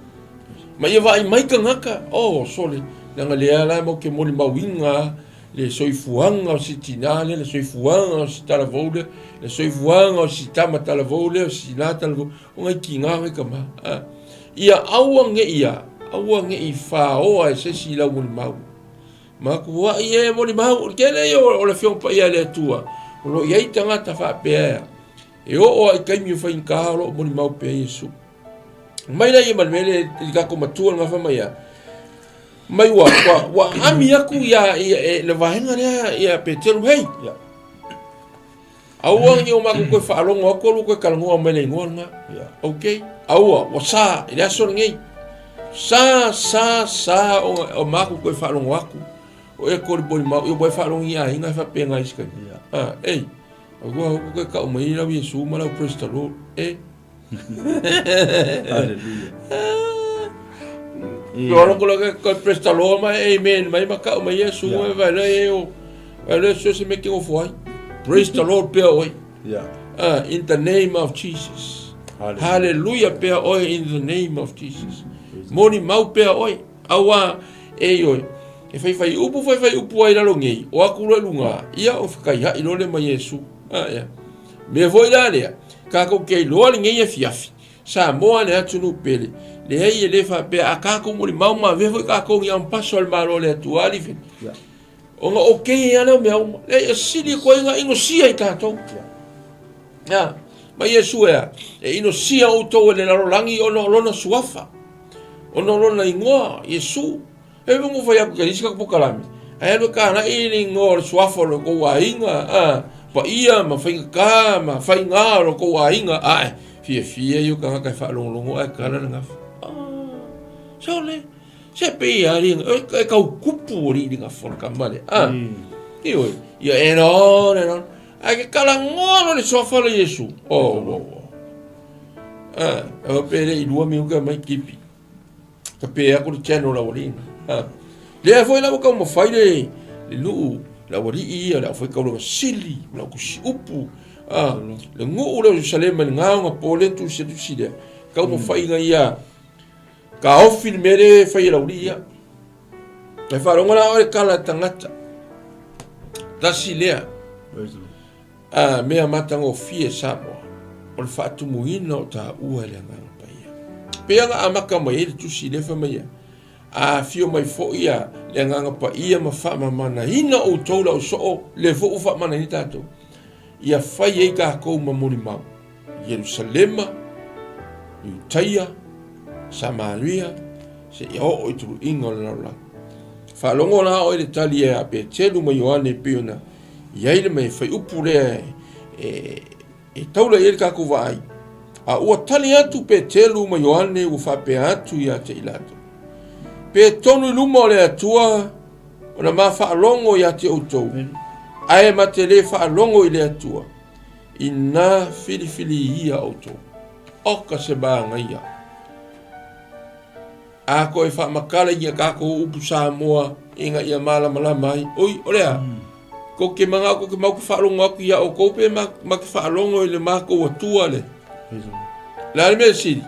Ma ia vaai mai tagata, oh sole, leaga lea la matou te molimauina le soifuaga o si tinā lea, le soifuaga o si talavou lea, le soifuaga o si tama talavou lea, o si tinā talavou, o ngai tinā ngai tama. Ah. Ia aua ne i a, aua ne i faoa e se isi i lau molimau. Matuai e molimau, o le tele ia o le Afioga Paia a le Atua, o lo o i ai tagata faapea E oo lava i taimi o faigata o lo o molimau pea Iesu. Mai la ia ma le mea lea i le tatou matua le gafa mai a. Mai ua, ua, ua ami aku ia, ia, e, le vaega lea ia Peteru, hei! Ia. Aua ni o matou toe faalogo atu alu toe talanoa mai le igoa lena. Ia. Ok? Aua, ua sa i le aso lenei. Sa, sa, sa o, o matou toe faalogo atu. O e kori molimau, ia ua e faalogo i aiga e faapena i se taimi. Ia. Ah, ei. Aua hoku koe kau mai lau Iesu ma lau praise the Lord. Eh. Hallelujah. Ko alo ko ke ko praise the Lord ma amen mai ma kau mai Iesu e vai le e o. Vai le so se me ke o foi. Praise the Lord pea oi. Yeah. In the name of Jesus. Hallelujah. Hallelujah pea oi in the name of Jesus. Moni mau pea oi. Aua e ioe, e whaiwhai upu, whaiwhai upu ai raro nei, o aku loa i lunga, ia o whakaiha'i loa le ma Iesu. A, ia. Mea foi la lea, kākou ke iloa lenei afiafi, Samoa le atunuu pele, leai e le faapea, a kākou molimau ma avea foi kākou ni ampaso a le Malo o le Atua, alii fele. Ia. Ona o kei e ala o mea uma. Leai, e sili koe ina inosia i tātou. Ia. Ia, ma Iesu ea, e inosia outou e le lalolagi ona o lona suafa. Ona o lona igoa, Iesu. E mo fai aku ke isi ka pokalame. Ae alu e kānaʻi i le igoa o le suafa o lo kou aiga, a, paia ma faigata ma faigā o lo kou aiga, ae, fiafia ia o tagata e faalogologo ae kala le gafa. Ah, sole, se pei a li, e kau kupu o li li gafa o le kama le, a, ioe, ia and on and on. Ae ke kala ngoa lo le suafa o le Iesu. Oh, oh, oh. Ah, e pe le i lua minuka mai kipi. Ka pe aku le channel la wali. Ah. Lea foi la ka mafai le le nuu la wali ia la foi ka lo sili la ku si upu. A, le nuu lea o Ierusalema i le gaoga po lea na tusi ai le tusi lea, taumafaiga ia taofi le mea lea e fai e le aualii ia. E faalogo la oe i le tala a le tagata, tasi lea a mea matagofie Samoa, o le faatumuina o taua e le Agaga Paia. Pei ona amata mai ai le tusi lea fai mai ia, a afio mai foi ia le Agaga Paia ma faamamanaina outou le au soo, lea foi ua faamamanaina tatou, ia fai ai tatou ma molimau. Ierusalema, Iutaia, Samaria, seia oo i tuluiga o le lalolagi. Faalogo la oe i le tali a Petelu ma Ioane e pei ona i ai le mea faiupu lea e, e taula i ai le tatou vaai. A ua tali atu Petelu ma Ioane ua faapea atu ia te i latou, Pe tonu i luma o le Atua ona ma faalogo ia te outou, ae ma te le faalogo i le Atua, Ina filifili ia outou. Oka se manaia. A koe faamatala i a tatou upu Samoa ina ia malamalama ai. Oi, o le a? Kou te manao kou te mau ke faalogo atu ia outou pe ma, ma te faalogo i le matou Atua le. Le a le mea sili?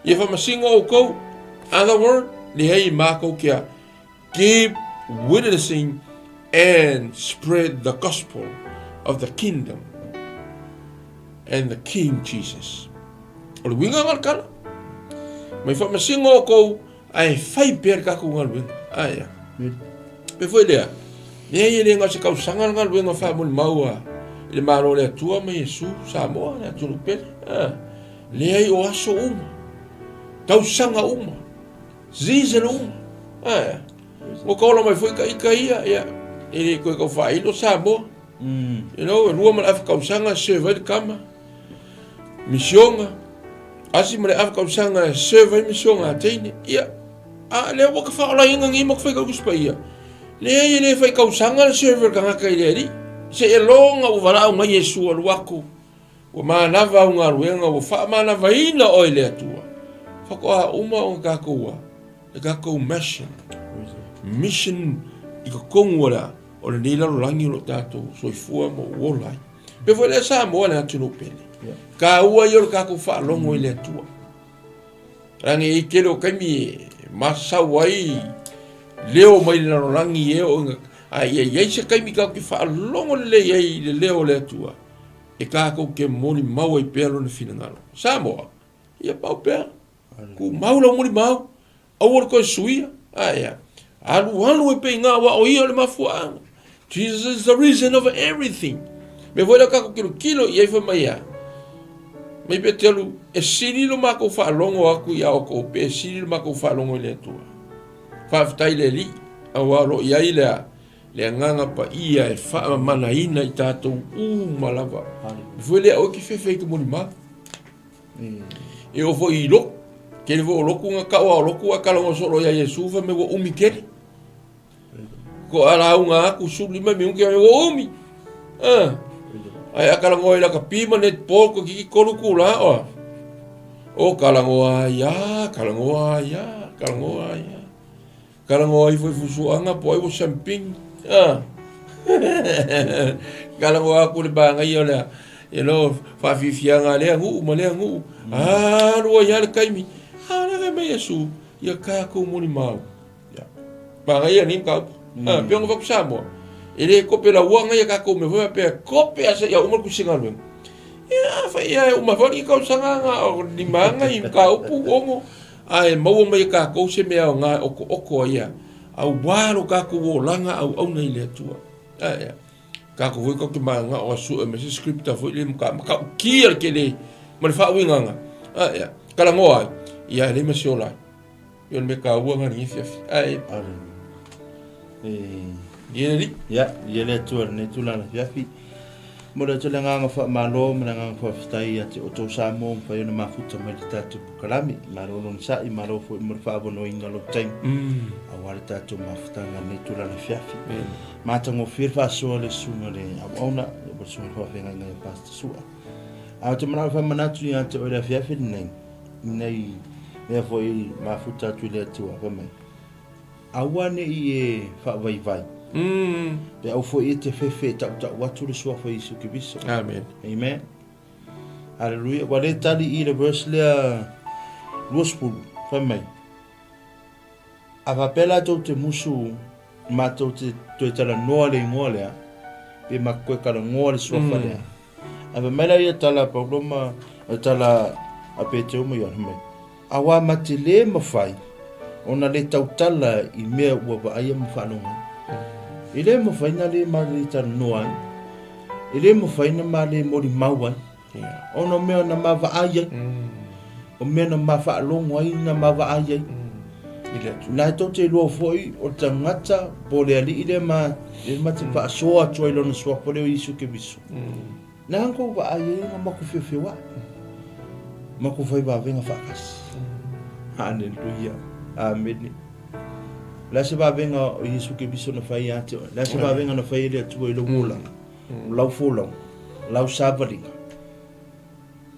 Ia faamasino outou, other word, leai matou ke a. Keep witnessing and spread the gospel of the kingdom and the King Jesus. O le uiga o le tala. Mai faamasino outou ae fai pea le tatou galuega. Ae a. Pe foi lea, leai e le na o se tausaga le galuega faamolimau a i le Malo o le Atua ma Iesu, Samoa, le atunuu pele. Leai o aso uma, tausaga uma, Season uma. Ae. Ua ka ola mai foi ka ika ia, ia, e le koe kau faailo Samoa. You know, e lua ma le afa tausaga e serve ai le kama. Misioga. Asi ma le afa tausaga e serve ai misioga a teine. Ia, a lea ua ka faaolaina nei ma ka fai kau Tusi Paia. Leai e le fai tausaga le serve le tagata i le Alii. Se e loga ua valaau mai Iesu alu atu. Ua manava au galuega, ua faamanavaina oe e le Atua. Faatoa uma ona tatou a, le tatou mission. Mission i totonu o le, o lenei lalolagi o lo o tatou soifua ma ou ola ai. Pe foi lea Samoa le atunuu pele. Taua ia o le tatou faalogo i le Atua. Lagi e i tele o taimi e masau ai leo mai le lalolagi e o a ia i ai se taimi tatou te faalogo lelei ai i le leo o le Atua. E tatou te molimau ai pea Lona finagalo. Samoa, ia pau pea. Tumau lau molimau. Aua le toe suia. Ae a. Alualu ai pea i ngā wā o ia o le mafuaaga. Jesus is the reason of everything. Mea foi lea tatou tilotilo i ai fai mai a. Mai Petelu, e sili lo matou faalogo atu ia outou pe sili lo matou faalogo i le Atua. Faafetai le Alii, auā o lo o i ai le a. Le Agaga Paia e faamamanaina i tatou uma lava. E foi lea oe ke fefe i te molimau. E oo foi i loku. Tele foi o loku nga kau a o loku a kala solo ia Iesu fa me ua umi tele. Ko a lauga aku sulu lima minute me ua umi. Ah. Ai a kala ngoi la ka pi ma netball ko kiki kolu kula oa. O kala ngoa ia, kala ngoa ia, kala ngoa ia. Kalagoa ifo i fusuaga po ai ua samping. Ah. Kalagoa aku le manaia o le you know, faafiafiaga a lea nuu ma lea nuu. Alu ai lava le taimi. A o lea fai mai Iesu, ia tatou molimau. Manaia lenei mataupu. Ah, pei ona fai atu Samoa, e le kope lauaga ia tatou mea foi faapea, kope lava seia uma le tusi galuega. Ia, afai e uma foi le tausaga na o limaga i mataupu ono, Ae maua mai e tatou se mea aoga e okooko ai a, auā lo tatou olaga auauna i le Atua. Ae a, tatou foi tatou te mananao a sue mai se scripta foi le matautia le tele ma le faauigaga. Ae a, talanoa ai, ia e leai ma se ola ai. Ia o le mea taua lena i lenei afiafi. Ae, ia le Alii. Ia, ia le Atua i lenei tulaga afiafi. Momoli atu le agaga faamalo ma le agaga faafetai ia te outou Samoa ua mafai ona mafuta mai le tatou polokalame. Malo le onosai, malo foi mo le faavanoaina o lou taimi aua le tatou mafutaga i lenei tulaga afiafi. Matagofie le faasoa a le susuga i le auauna, le susuga i le faafeagaiga ia Pastor Sua. Ae ou te manao e faamanatu ia te oe i le afiafi lenei, i nai mea foi mafuta atu i le Atua, fai mai, aua ne i e faavaivai. Pe aua foi e te fefe e taʻutaʻu atu le Suafa o Iesu Keriso. Amen. Amen. Haleluia. Ua le tali i le verse lea 20, fai mai. A faapea la tou te musu matou te toe talanoa le igoa lea, pe ma toe talanoa le suafa lea. A fai mai la ia tala a Paulo ma tala a Peteu ma Ioane mai. Auā ma te lē mafai ona le tautala i mea ua vaaia ma faalogo ai. E lē mafai na lē ma le talanoa ai. E lē mafai na ma le molimau ai. Ona o mea na ma vaai ai. O mea na ma faalogo ai na ma vaai ai. Na e tou te iloa foi o le tagata po o le alii lea ma le ma te faasoa atu ai lona suafa lea o Iesu Keriso. Na ana kou vaai ai na matou feofeoai. Matou fai vavega faatasi. Haleluia. Amene. O le a se vavega o Iesu Keriso na fai ia te oe? O le a se vavega na fai e le Atua i lou olaga, lau folauga, lau savaliga?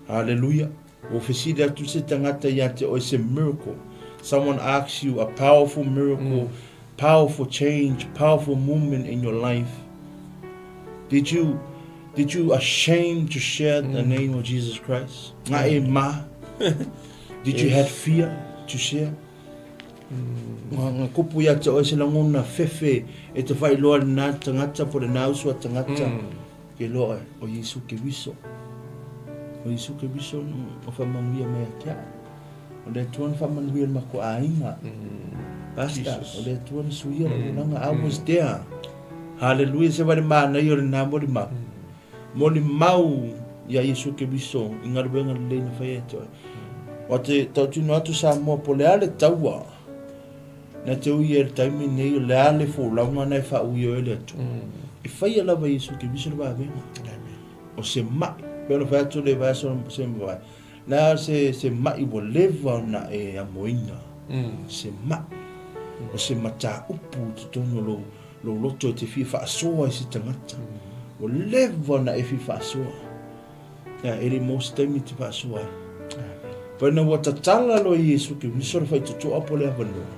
Haleluia. Ua fesili atu se tagata ia te oe se miracle. Someone asks you a powerful miracle, powerful change, powerful movement in your life. Did you did you ashamed to share the name of Jesus Christ? Nga e ma. Did you had fear to share? Nga nga kupu ia te oe se lagona fefe e te whailoa le nā tangata po le nā usu a tangata. Ke loa o Iesu Keriso. O Iesu Keriso o whamanuia mai a kia. O le Atua na whamanuia le mako āinga. Pastor, o le Atua na suia le ulanga. I was there. Hallelujah, se wale mānai o le nā moli mau. Moli mau ia Iesu Keriso i ngaruenga le leina whai e te oe. O te tautino atu Samoa po le ale taua. Na te ui e le taimi nei o le ale folaunga na e whaui o e le Atua. E whaia lava Iesu Keriso le vavenga. O se mai. Pe ona whai atu le vaiaso se mai. Na se se mai ua leva ona e amoina. Se mai. O se mataupu i totonu o lou lou loto e te fia faasoa i se tagata. Ua leva ona e fia faasoa. Ia, e le maua se taimi e te faasoa ai. Paina ua tatala loa Iesu Keriso le faitotoa po le avanoa,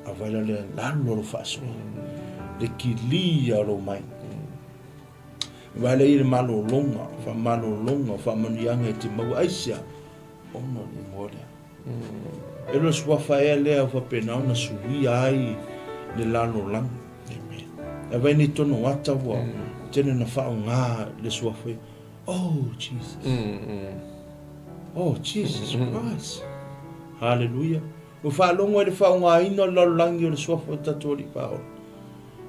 a vai la lea lalo lo faasoa. Le kilia o lou mai. Vai lea i le malologa, faamalologa, faamanuiaga e te maua aisea, ona o le igoa lea. E le o suafa ea lea ua faapena ona suia ai le lalolagi. E vai nei tono ata ua tele na faaaoga le suafa ia. Oh, Jesus. Oh, Jesus Christ. Hallelujah. Ua faalogo ai le faaaogaina o le lalolagi o le suafa o tatou Alii Paola.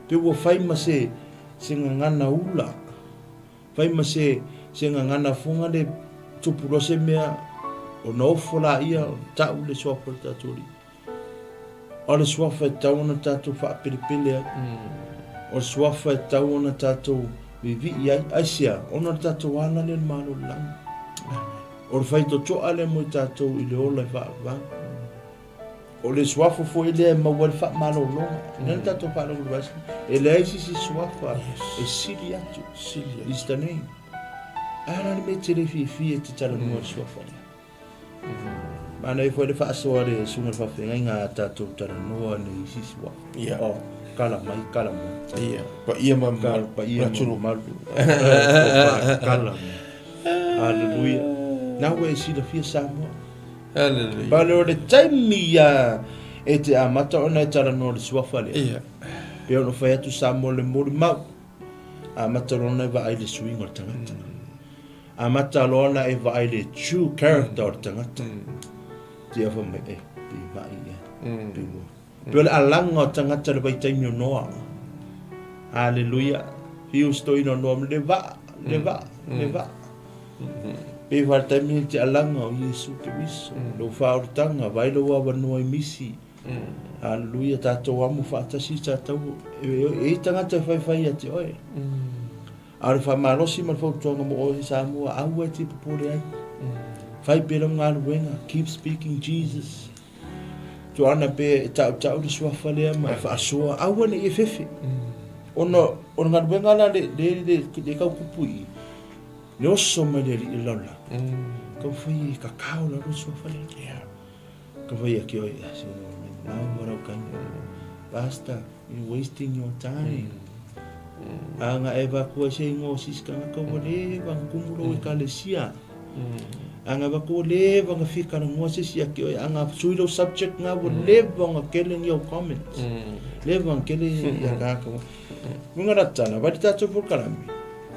Pe ua fai ma se, se gagana ula. Fai ma se, se gagana foga le tupu loa se mea, ona ofo laia, ona tau le suafa o le tatou Alii. O le suafa e tatau ona tatou faapelepele ai. O le suafa e tatau ona tatou vivii ai. Aisea? Ona o le tatou ala lea i le Malo o le Lagi. O le faitotoa lea mo i tatou i le ola e faavavau. O le suafa foi lea e maua ai le faamalologa. Lea na tatou faalogo i le vaiaso. E leai se isi suafa e sili atu. Is the name. A la le mea e te le fiafia e te talanoa i le suafa lea. Manaia foi le faasoa le susuga i le faafeagaiga a tatou talanoa nei i se isi wā. Ia. Oh, kala mai, kala mai. Ia, paia ma mamalu. Paia ma mamalu. Kala mai. Hallelujah. Na ua e silafia Samoa. Hallelujah. Pale o le taimi ia e te amata ona e talanoa le suafa lea. Ia. Pe ona fai atu Samoa le molimau. Amata loa ona e vaai le suiga o le tagata. Amata loa ona e vaai le true character o le tagata. Tia fai mai, e, pe mai ia. Pe ua. Pe o le alaga o tagata le vaitaimi o Noa. Hallelujah. Fiu stoina o Noa, le vaa, le vaa, le vaa. Pe fa le taimi te alaga o Iesu Keriso. Lou whaorotanga, vai lou avanoa i misi. Hallelujah, tātou amo whaatasi, tātou, e, e, e tangata e whaiwhai a te oe. A o le faamalosi ma le fautuaga mo oe Samoa, aua e te popole ai. Fai pea lau galuega, keep speaking Jesus. Tuana pea e tautau le suafa lea ma e faasoa, aua ne i e fefe. Ona o le galuega la le, le, le, le kau kupu i, le oso mai le alii lalolagi. Kau fai e kakao lalo le suafa lea. Ka fai a ki oi, se nau marau kainga. Pastor, you wasting your time. A nga e vaku ai se ingoa o sisi tagata ua leva ona tumu lou ekalesia. A nga vaku ua leva ona fia talanoa se isi ia te oe, a nga sui lou subject na ua leva ona tele ni au comments. Leva ona tele ia tagata. Uiga la tala, vai le tatou polokalame,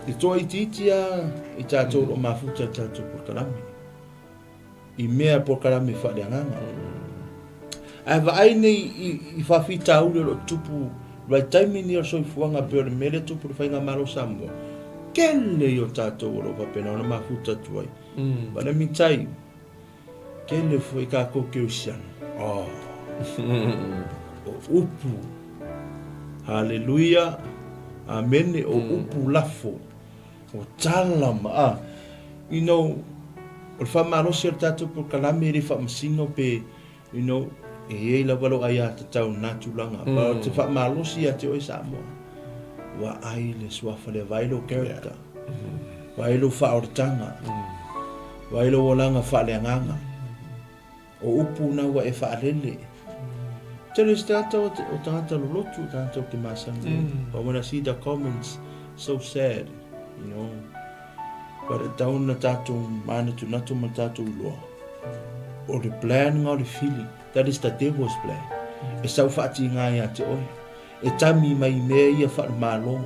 e toaitiiti a i tatou o lo o mafuta i le tatou polokalame. I mea polokalame faaleagaga. Ae vaai nei i faafitauli o lo o tutupu vaitaimi nei o le soifuaga pei o le mea lea e tupu i le faigamalo o Samoa, tele ia o tatou o lo o faapena ona mafuta atu ai. But let me tell you, tele foi tatou kerisiano, oh, o upu, haleluia, amene, o upu lafo, O tala ma a. You know, o le faamalosi o le tatou polokalame e le faamasino pe, you know, e i ai lava lou aiatatau i lena tulaga. But o te faamalosi ia te oe Samoa, vaai le suafa lea, vaai lou character, vaai lou faaolataga, vaai lou olaga faaleagaga. O upu na ua e faalele. Tele isi tagata o tagata lolotu, o tagata ou te masani ai. But when I see the comments, so sad, you know. But e tatau ona tatou manatunatu ma tatou iloa, o le plan nga o le fili, that is the devil's plan. E sau faatiga ia te oe. E tami mai mea ia faale-Malo.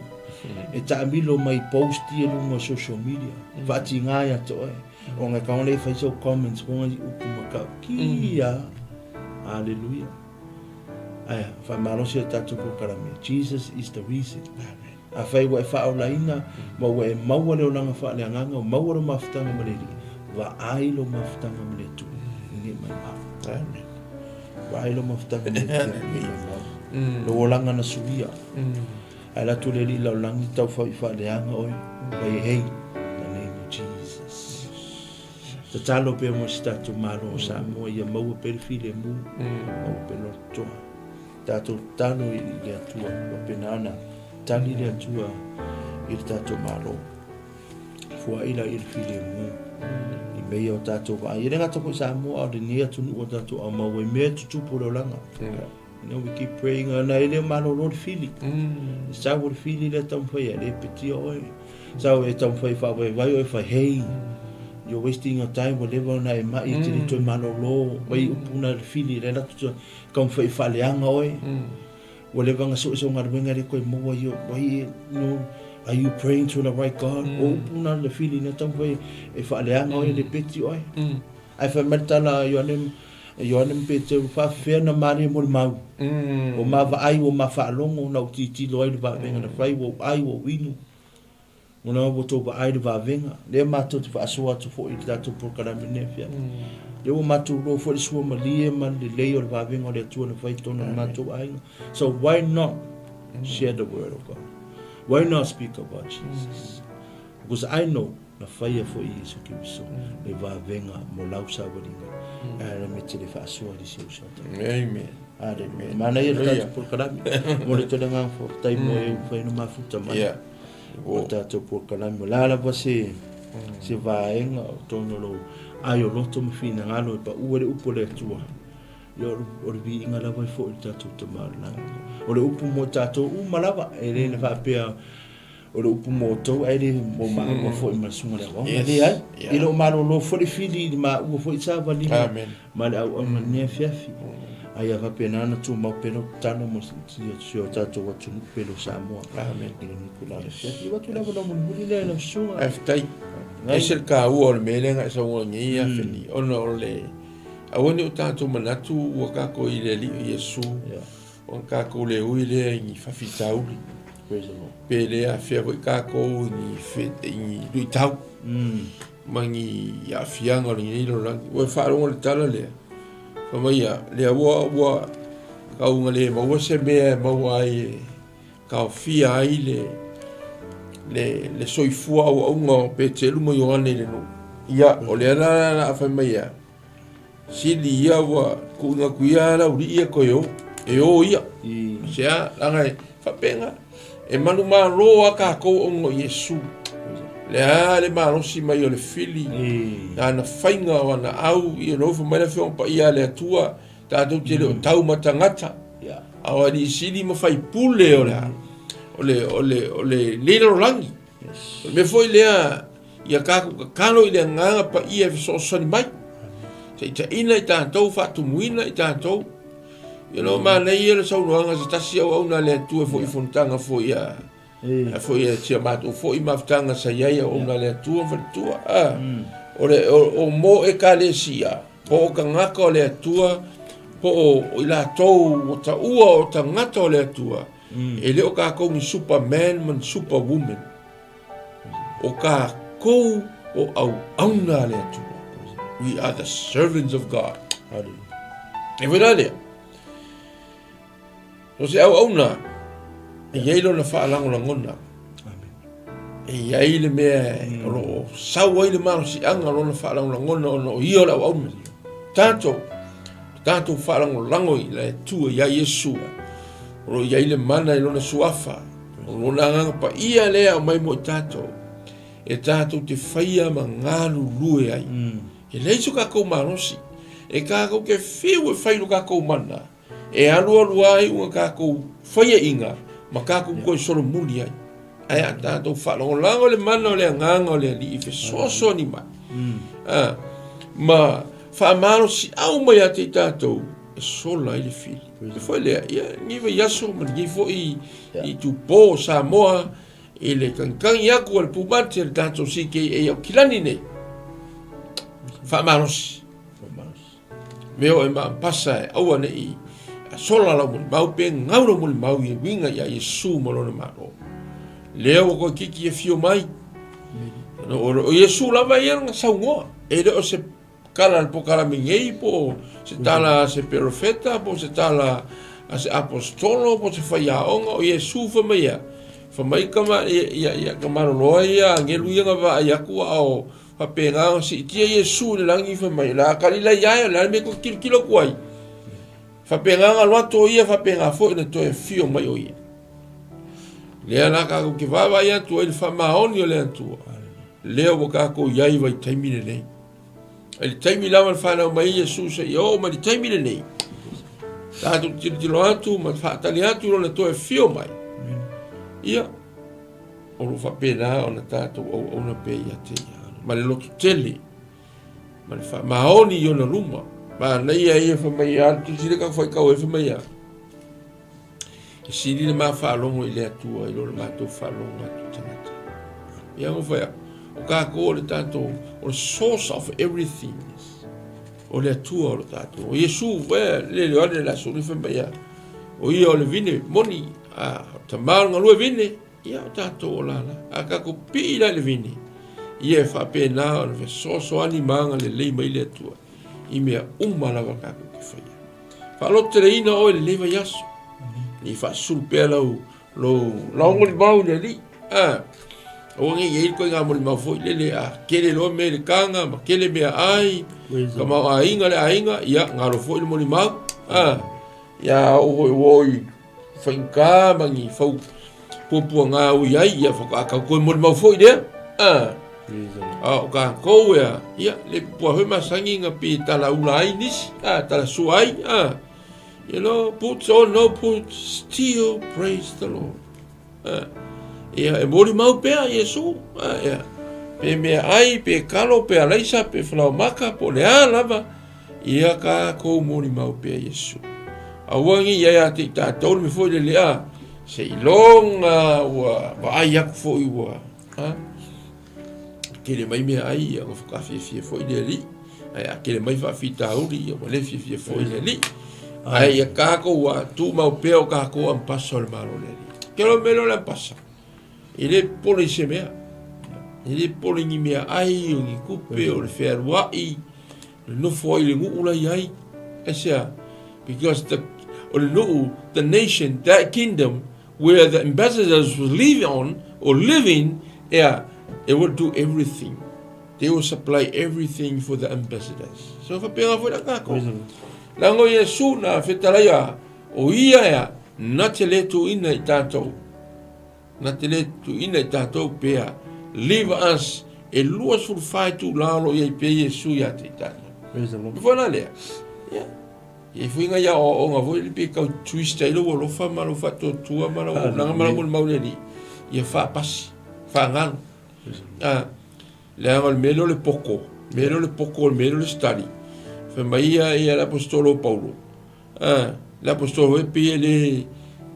E taamilo mai post ia i luga o social media. Faatiga ia te oe. Ona e kaone e fai sau comments ko ngai upu makau. Kia! Hallelujah. Aia, whaamalosi o tatou polokalame. Jesus is the reason. Amen. A fai ua e whaaolaina, ma ua e maua le olanga whaaleagaga, ua maua lo mafutaga ma le Alii, vaai lo mafutaga ma le Atua, i nei mai mau. Amen. Vaai lo mafutaga ma le Atua, i nei mai mau. Lo olanga na suia. Ae alu atu le Alii lalolagi tau fai faaleaga oe, fai hei, the name of Jesus. Tatalo pea mo si tatou Malo o Samoa ia maua pea le filemu, maua pea le lototoa. Tatou tatalo i le Atua, faapena ona tali le Atua i le tatou Malo. Fua'i la i le filemu i mea ia o tatou vaai. E le gata foi i Samoa, a o lenei atunuu o tatou aumau ai mea e tutupu o le olaga. You know, we keep praying, ona e le o malolo le fili. Sau o le fili lea taumafai e le petia oe. Sau e taumafai e faavaivai oe fai, hey, you're wasting your time, ua leva ona e mai, e te le toe malolo, vai upu na le fili, le alu atu taumafai e faaleaga oe. Ua leva ona sue sau galuega e le toe maua ia, vai e, you know, are you praying to the right God? O upu na le fili na taumafai e faaleaga oe, le peti oe. Ae fai mai le tala a Ioane, Ioane ma Peteru, Faafefea na malie mo le mau? Ua ma vaai, ua ma faalogo, na ou tilotilo ai i le vavega na fai, ua ou ai, ua ou inu. Ona ua outou vaai i le vavega. Lea matou te faasoa atu foi i le tatou polokalame i lenei afiafi. Lea ua matou iloa foi le sua malie ma le lelei o le vavega o le Atua na fai i totonu o le matou aiga. So why not share the word of God? Why not speak about Jesus? Because I know na faia foi e Iesu Keriso le vavega mo lau savaliga ae me te le faasoa i le isi uso atu. Amen. Hallelujah. Manaia le tatou polokalame. Mo le tele agaga faafetai mo e ua fai ona mafuta mai. Yeah. O tatou polokalame. O le a lava se se vaega o totonu o lou ai o loto ma finagalo e pau ai le upu a le Atua. Ia o le viiga lava e foi i le tatou Tama o le Lagi. O le upu mo tatou uma lava, e le na faapea O le upu mo outou ae le mo maua foi ma le susuga i le auauna. Yes. Leai, Yeah. e le o malolo foi le fili i le maua foi savaliga Amen. ma le auauna i lenei afiafi. A ia faapena ona tumau pea lau tatalo mo si o tatou atunuu pele o Samoa Amen. i lenei itula o le afiafi. Ia avatu lava lau mulimuli lea i lau susuga. Faafetai. Ngai. Ese le taua o le mea lea na e saunoa nei ia Feni, ona o le aua ne i o tatou manatu ua tatou i le Alii o Iesu, Yeah. Ona tatou le ui lea i ni faafitauli, Praise the Lord. pe le afea foi tatou i ni, fe, i ni luitau ma ni aafiaga o lenei lalolagi. Ua e faalogo i le tala lea, fai mai ia, lea ua, ua tau ina le maua se mea e maua ai e taofia ai le, le, le soifua auauga o Peteru ma Ioane i le nuu. Ia, o lea la la a fai mai ia, Sili ia ua kuuina atu ia Laulii ia toe o, e o ia. Se a, leaga e faapena, e manumalo a tatou ona o Iesu. Le a le malosi mai o le fili, ana faiga o ana au, ia nofo mai le Afioga Paia a le Atua, tatou te le o tau ma tagata. A o alii sili ma faipule o le a? O le, o le, o le nei lalolagi. O le mea foi lea, ia tatou tatalo i le Agaga Paia e fesoasoani mai. Taitaiina i tatou, faatumuina i tatou. You know, manaia le saunoaga se tasi auauna a le Atua foi i fonotaga foi a foi a si a matou foi mafutaga sa i ai auauna a le Atua ma faletua. Ah, o le o mo ekalesia, po o tagata o le Atua, po o i latou ua taua o tagata o le Atua, e le o tatou ni superman ma ni superwoman. O tatou o auauna a le Atua. We are the servants of God. E foi la lea. O se auauna, e i ai lona faalagolagona. E i ai le mea o lo o sau ai le malosiaga o lona faalagolagona ona o ia o le auauna. Tatou, tatou faalagolago i le Atua ia Iesu, o lo o i ai le mana i lona suafa, O lona Agaga Paia lea e aumai mo i tatou, e tatou te faia ma galulue ai. E leai so tatou malosi, e tatou te fiu e fai lo tatou mana, e alualu ai una tatou faiaina ma tatou toe solomuli ai. Ae a tatou faalagolago i le mana o le Agaga o le Alii e fesoasoani mai, ma faamalosiau mai ia te i tatou, e sola ai le fili. E foi lea, ia, lenei vaiaso ma lenei foi itupo o Samoa i le kagikagi atu a le pumate a le tatou CKA Aukilani nei. Faamalosi. Mea o e maapasa e aua nei sola lau molimau pe gau lau molimau i e uiga ia Iesu ma lona Malo. Lea ua koe kiki e fio mai. O Iesu lava ia na saunoa. E le o se Tala a le pokalame nei, po o se tala a se perofeta, po o se tala a se aposetolo, po o se faiaoga, o Iesu fai mai ea, fai mai ka ma, ia, ia, ka maloloa ia agelu ia na vaai atu a o faapena ona siitia Iesu i le lagi, fai mai, o le a kalila ia e, o le a le mea e toe tilotilo atu ai? Faapena ona alu atu o ia, faapena foi ona toe afio mai o ia. Lea la tatou te vaavaai atu ai i le faamaoni o le Atua, lea ua tatou i ai i vaitaimi lenei. I le taimi lava na fanau mai ai Iesu seia oo mai i le taimi lenei, tatou te tilotilo atu ma faatali atu i lona toe afio mai. Ia, o lo o faapena ona tatou auauna pea ia te ia, ma le lototele, ma le faamaoni i ona luma. Manaia ia fai mai a le tusi lea ka faitau ai fai mai a. E sili le ma faalogo i le Atua i lo le matou faalogo atu i tagata. Ia ngo fai aku, o kākou o le tātou, o le source of everything. O le Atua o le tātou. O Iesu, e, le le ane le aso ni fai mai a. O ia o le vine, moni, a, o tamā o le galue vine, ia o tātou o lala. A kākou pii la i le vine, ia e faapena ona fesoasoani ma agalelei mai le Atua i mea uma lava kākou te faia. Faalototeleina oe i lenei vaiaso. Nei faasusulu pea lau lou lau molimau i le Alii. Ah, aua ne i i ai le ituaiga molimau foi lele a tele loa mea i le taga ma tele mea ai, tamaoaiga le aiga, ia galo foi le molimau. Ah, ia oo foi ua oo i faigata ma ni fau puapuaga ui ai, ia faatoa tau toe molimau foi lea. Ah, a o tatou ea, ia, le pua foi masani na pi talaula ai nisi, ah, talasua ai, ah. You know, boots or no boots, still praise the Lord. Ah, ia, e molimau pea Iesu, ah, ia. Pe mea ai, pe kalo, pe alaisa, pe falaomaka, po o le a lava, Ia tatou molimau pea Iesu. Aua ne i ai ia te i tatou le mea foi lele a, seiloga ua vaai atu foi ua, ha? Tele mai mea ai, ia ua whakafiafia foi le Alii. Ae a tele mai faafitauli, ia ua le fiafia foi le Alii. Ae ia tatou ua tumau pea o tatou ampasa o le Malo o le Alii. Ke lo mea lea o le ampasa? E le popole i se mea. E le popole i ni mea ai, o ni tupe, o le fealuai, o le nofo ai i le nuu la i ai. Aisea? Because the, o le nuu, the nation, that kingdom where the ambassadors will live on or live in, yeah, they will do everything. They will supply everything for the ambassadors. So whapea foi la kākou. Leaga o Iesu na fetalai a, o ia ea, na te le tuuina i tātou. Na te le tuuina i tātou pea. Leave us e 24 itulā o lo o i ai pea Iesu ia te i tātou. Praise the Lord. Foi la lea. Yeah. E i ai foi nai aoaoga foi lele pe tau twist ai lou alofa ma lou faatuatua ma lau auaunaga ma lau molimau i le Alii, ia faapasi, faagalo. A, leaga o le mea lea o le poko, le mea lea o le poko, le mea lea o le study, fai mai ia, ia le Aposetolo o Paulo, a, le Aposetolo foi pei e le,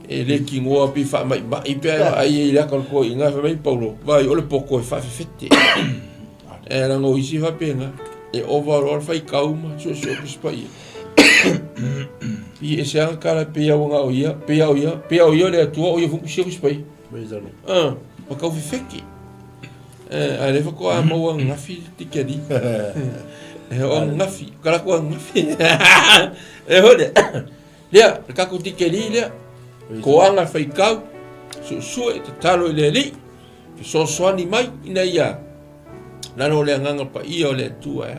e le tinoa pei faamaimai pe a e vaai ai i le ata o le toeaina, fai mai Paulo, vaai o le poto e faafefete. E leaga o isi e faapena, e ova loa le faitau ma suesue Tusi Paia. I ese lava tala pei lava na o ia, pei lava o ia, pei lava o ia le Atua o ia foi tusia Tusi Paia. Ah, ma tau fefete. Eh, a lea faatoa maua ananafi le tikeri. E o ananafi, ka latou ananafi. E hoi lea. Lea, le tatou tikeri lea. Koaga faitau, suesue, tatalo i le Alii. Fesoasoani mai ina ia lalo o le Agaga Paia o le Atua e,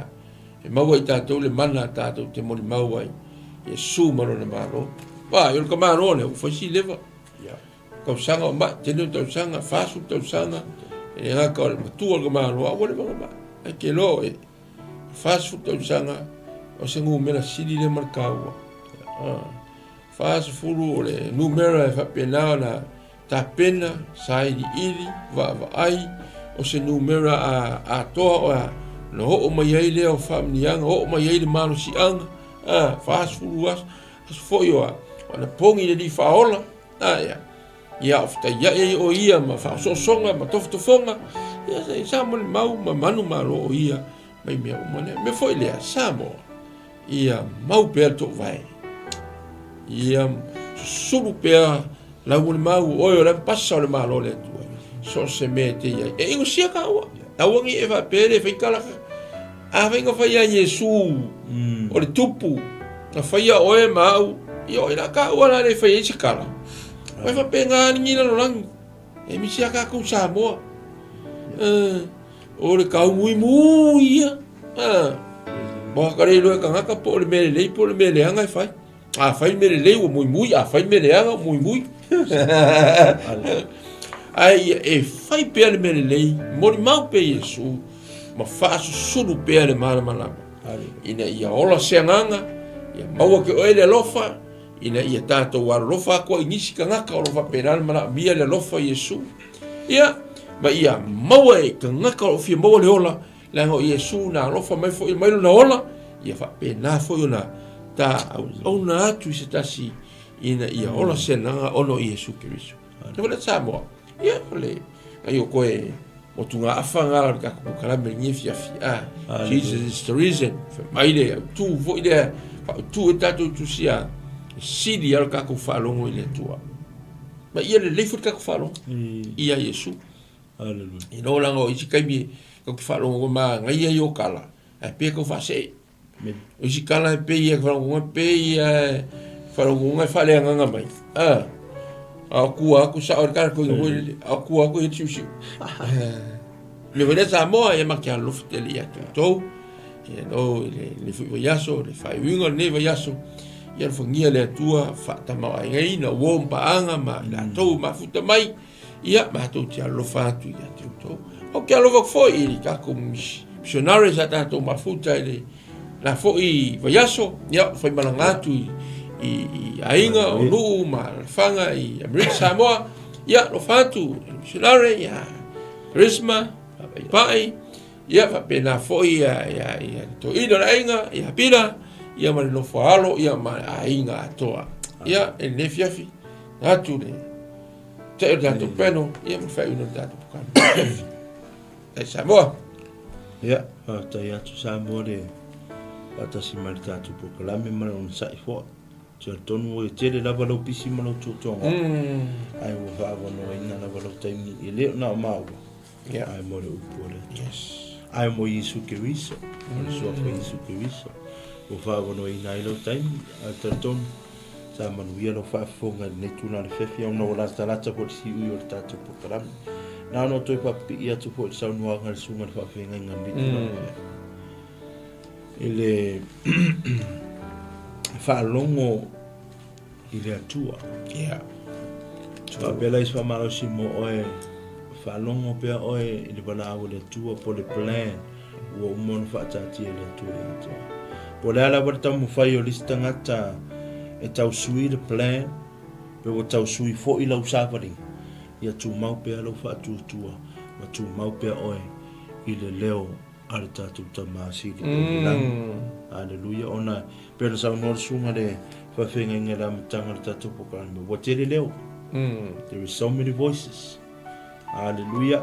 e maua i tatou le mana tatou te molimau ai Iesu ma lona Malo. Vaai, o le tamaloa lea ua fai si leva. Tausaga o mai, tele o tausaga, 40 tausaga, e le gata o le matua o le tamaloa, a ua leva ona mai. Ae te iloa oe, 40 tausaga, o se numera sili lea ma le taua. 40 o le numera e faapena ona Tapena, sailiili, vaavaai, o se numera a atoa o a na oo mai ai lea o faamanuiaga, oo mai ai le malosiaga, a, 40 aso, aso foi o a, o ana pogi le Alii Faaola, a, ia, ia o fetaiai ai o ia ma faaosoosoga ma tofotofoga, ia sa, sa molimau ma manumalo o ia mai mea uma lea. Mea foi lea, Samoa, Ia mau pea le toovae. Ia susulu pea lau molimau, oe o le ampasa o le Malo o le Atua. So o se mea e te i ai. E inosia kāua. Aua nei e faapea le fai tala. A fai na fai ia Iesu o le tupu, na faia oe ma au, ia o i la kāua la le fai ai se kala. Mai faapena ni lalolagi. E misi a kākou Samoa. O le kaumuimui ia. Maua ka le iloa e tagata po o le mea lelei po o le mea leaga e fai. A fai le mea lelei ua muimui, a fai le mea leaga ua muimui. Ae ia e fai pea le mea lelei, molimau pea Iesu ma faasusulu pea le malamalama. Ina ia ola se agaga, ia maua ke oe le alofa, ina ia tatou alolofa atu ai i nisi tagata o lo o faapena le manaomia le alofa o Iesu. Ia, ma ia maua e tagata o lo o fia maua le ola, leaga o Iesu na alofa mai foi mai lona ola, ia faapena foi ona ta auauna atu i se tasi ina ia ola se agaga ona o Iesu Keriso. Te wale Samoa, ia, o le, ai o koe motugaafa ngā o le tatou polokalame i lenei afiafi. Ah, Jesus is the reason. Fai mai le autu foi lea, faautu e tatou tusia, e sili lava le tatou faalogo i le Atua. Ma ia lelei foi le tatou faalogo ia Iesu. Hallelujah. I no langa o isi taimi kau te faalogo manaia i o kala, ae pei e tau faasee. O isi kala e pei e faalogo pei e faalogo e faaleagaga mai. Ah. A o kua aku sa o le kala ko i a o kua aku i siusiu. Me wele Samoa e ma ke alofa tele ia toutou. Ia no i le, le fui vaiaso, le faaiuiga o lenei vaiaso, ia alofagia le Atua faatamaoaigaina uo ma paaga ma i latou e mafuta mai, ia matou te alofa atu ia te outou. Ou te alofa atu foi i le tatou missionary sa tatou mafuta i le la foi vaiaso, ia faimalaga atu i, i, i aiga o nuu ma alaalafaga i Amerika Samoa, ia alofa atu i le missionary ia Charisma, Pa'ipa'i, Ia faapena foi ia ia ia le toeaina o le aiga ia Pila ia ma le nofo a alo ia ma le aiga atoa. Ia e lenei afiafi atu le ta'i o le tatou peno ia ma le faaiuina o le tatou polokalame. Faafetai Samoa. Ia, faafetai atu Samoa le faatasi mai le tatou polokalame ma le onosai foi. Talitonu ua tele lava lau pisi ma lau tuatuaga. Ae ua faaavanoaina lava lau taimi e le o na o maua. Yeah. Ae mo le upu o le Atua. Yes. Ae mo Iesu Keriso, o le suafa Iesu Keriso, ua faaavanoaina ai lau taimi, ae talitonu, sa manuia lau faafofoga i lenei tulaga fefi, ona ua latalata foi le siui o le tatou polokalame. Na ona toe faapipii atu foi i le saunoaga a le susuga i le faafeagaiga i lenei tulaga fefi. I le faalogo i le Atua. Yeah. Faapea la i se faamalosi mo oe, faalogo pea oe i le valaau a le Atua po o le plan ua uma ona faataatia e le Atua ia te oe. Po o le a lava le taumafai o le isi tagata e tau sui le plan, pe ua tau sui foi lau savaliga, ia tumau pea lou faatuatua ma tumau pea oe i le leo a le tatou Tama Sili o i le lagi. Aleluia. Ona e pei ona saunoa le susuga le faafeagaiga i le amataga o le tatou polokalame, ua tele leo. There is so many voices. Aleluia.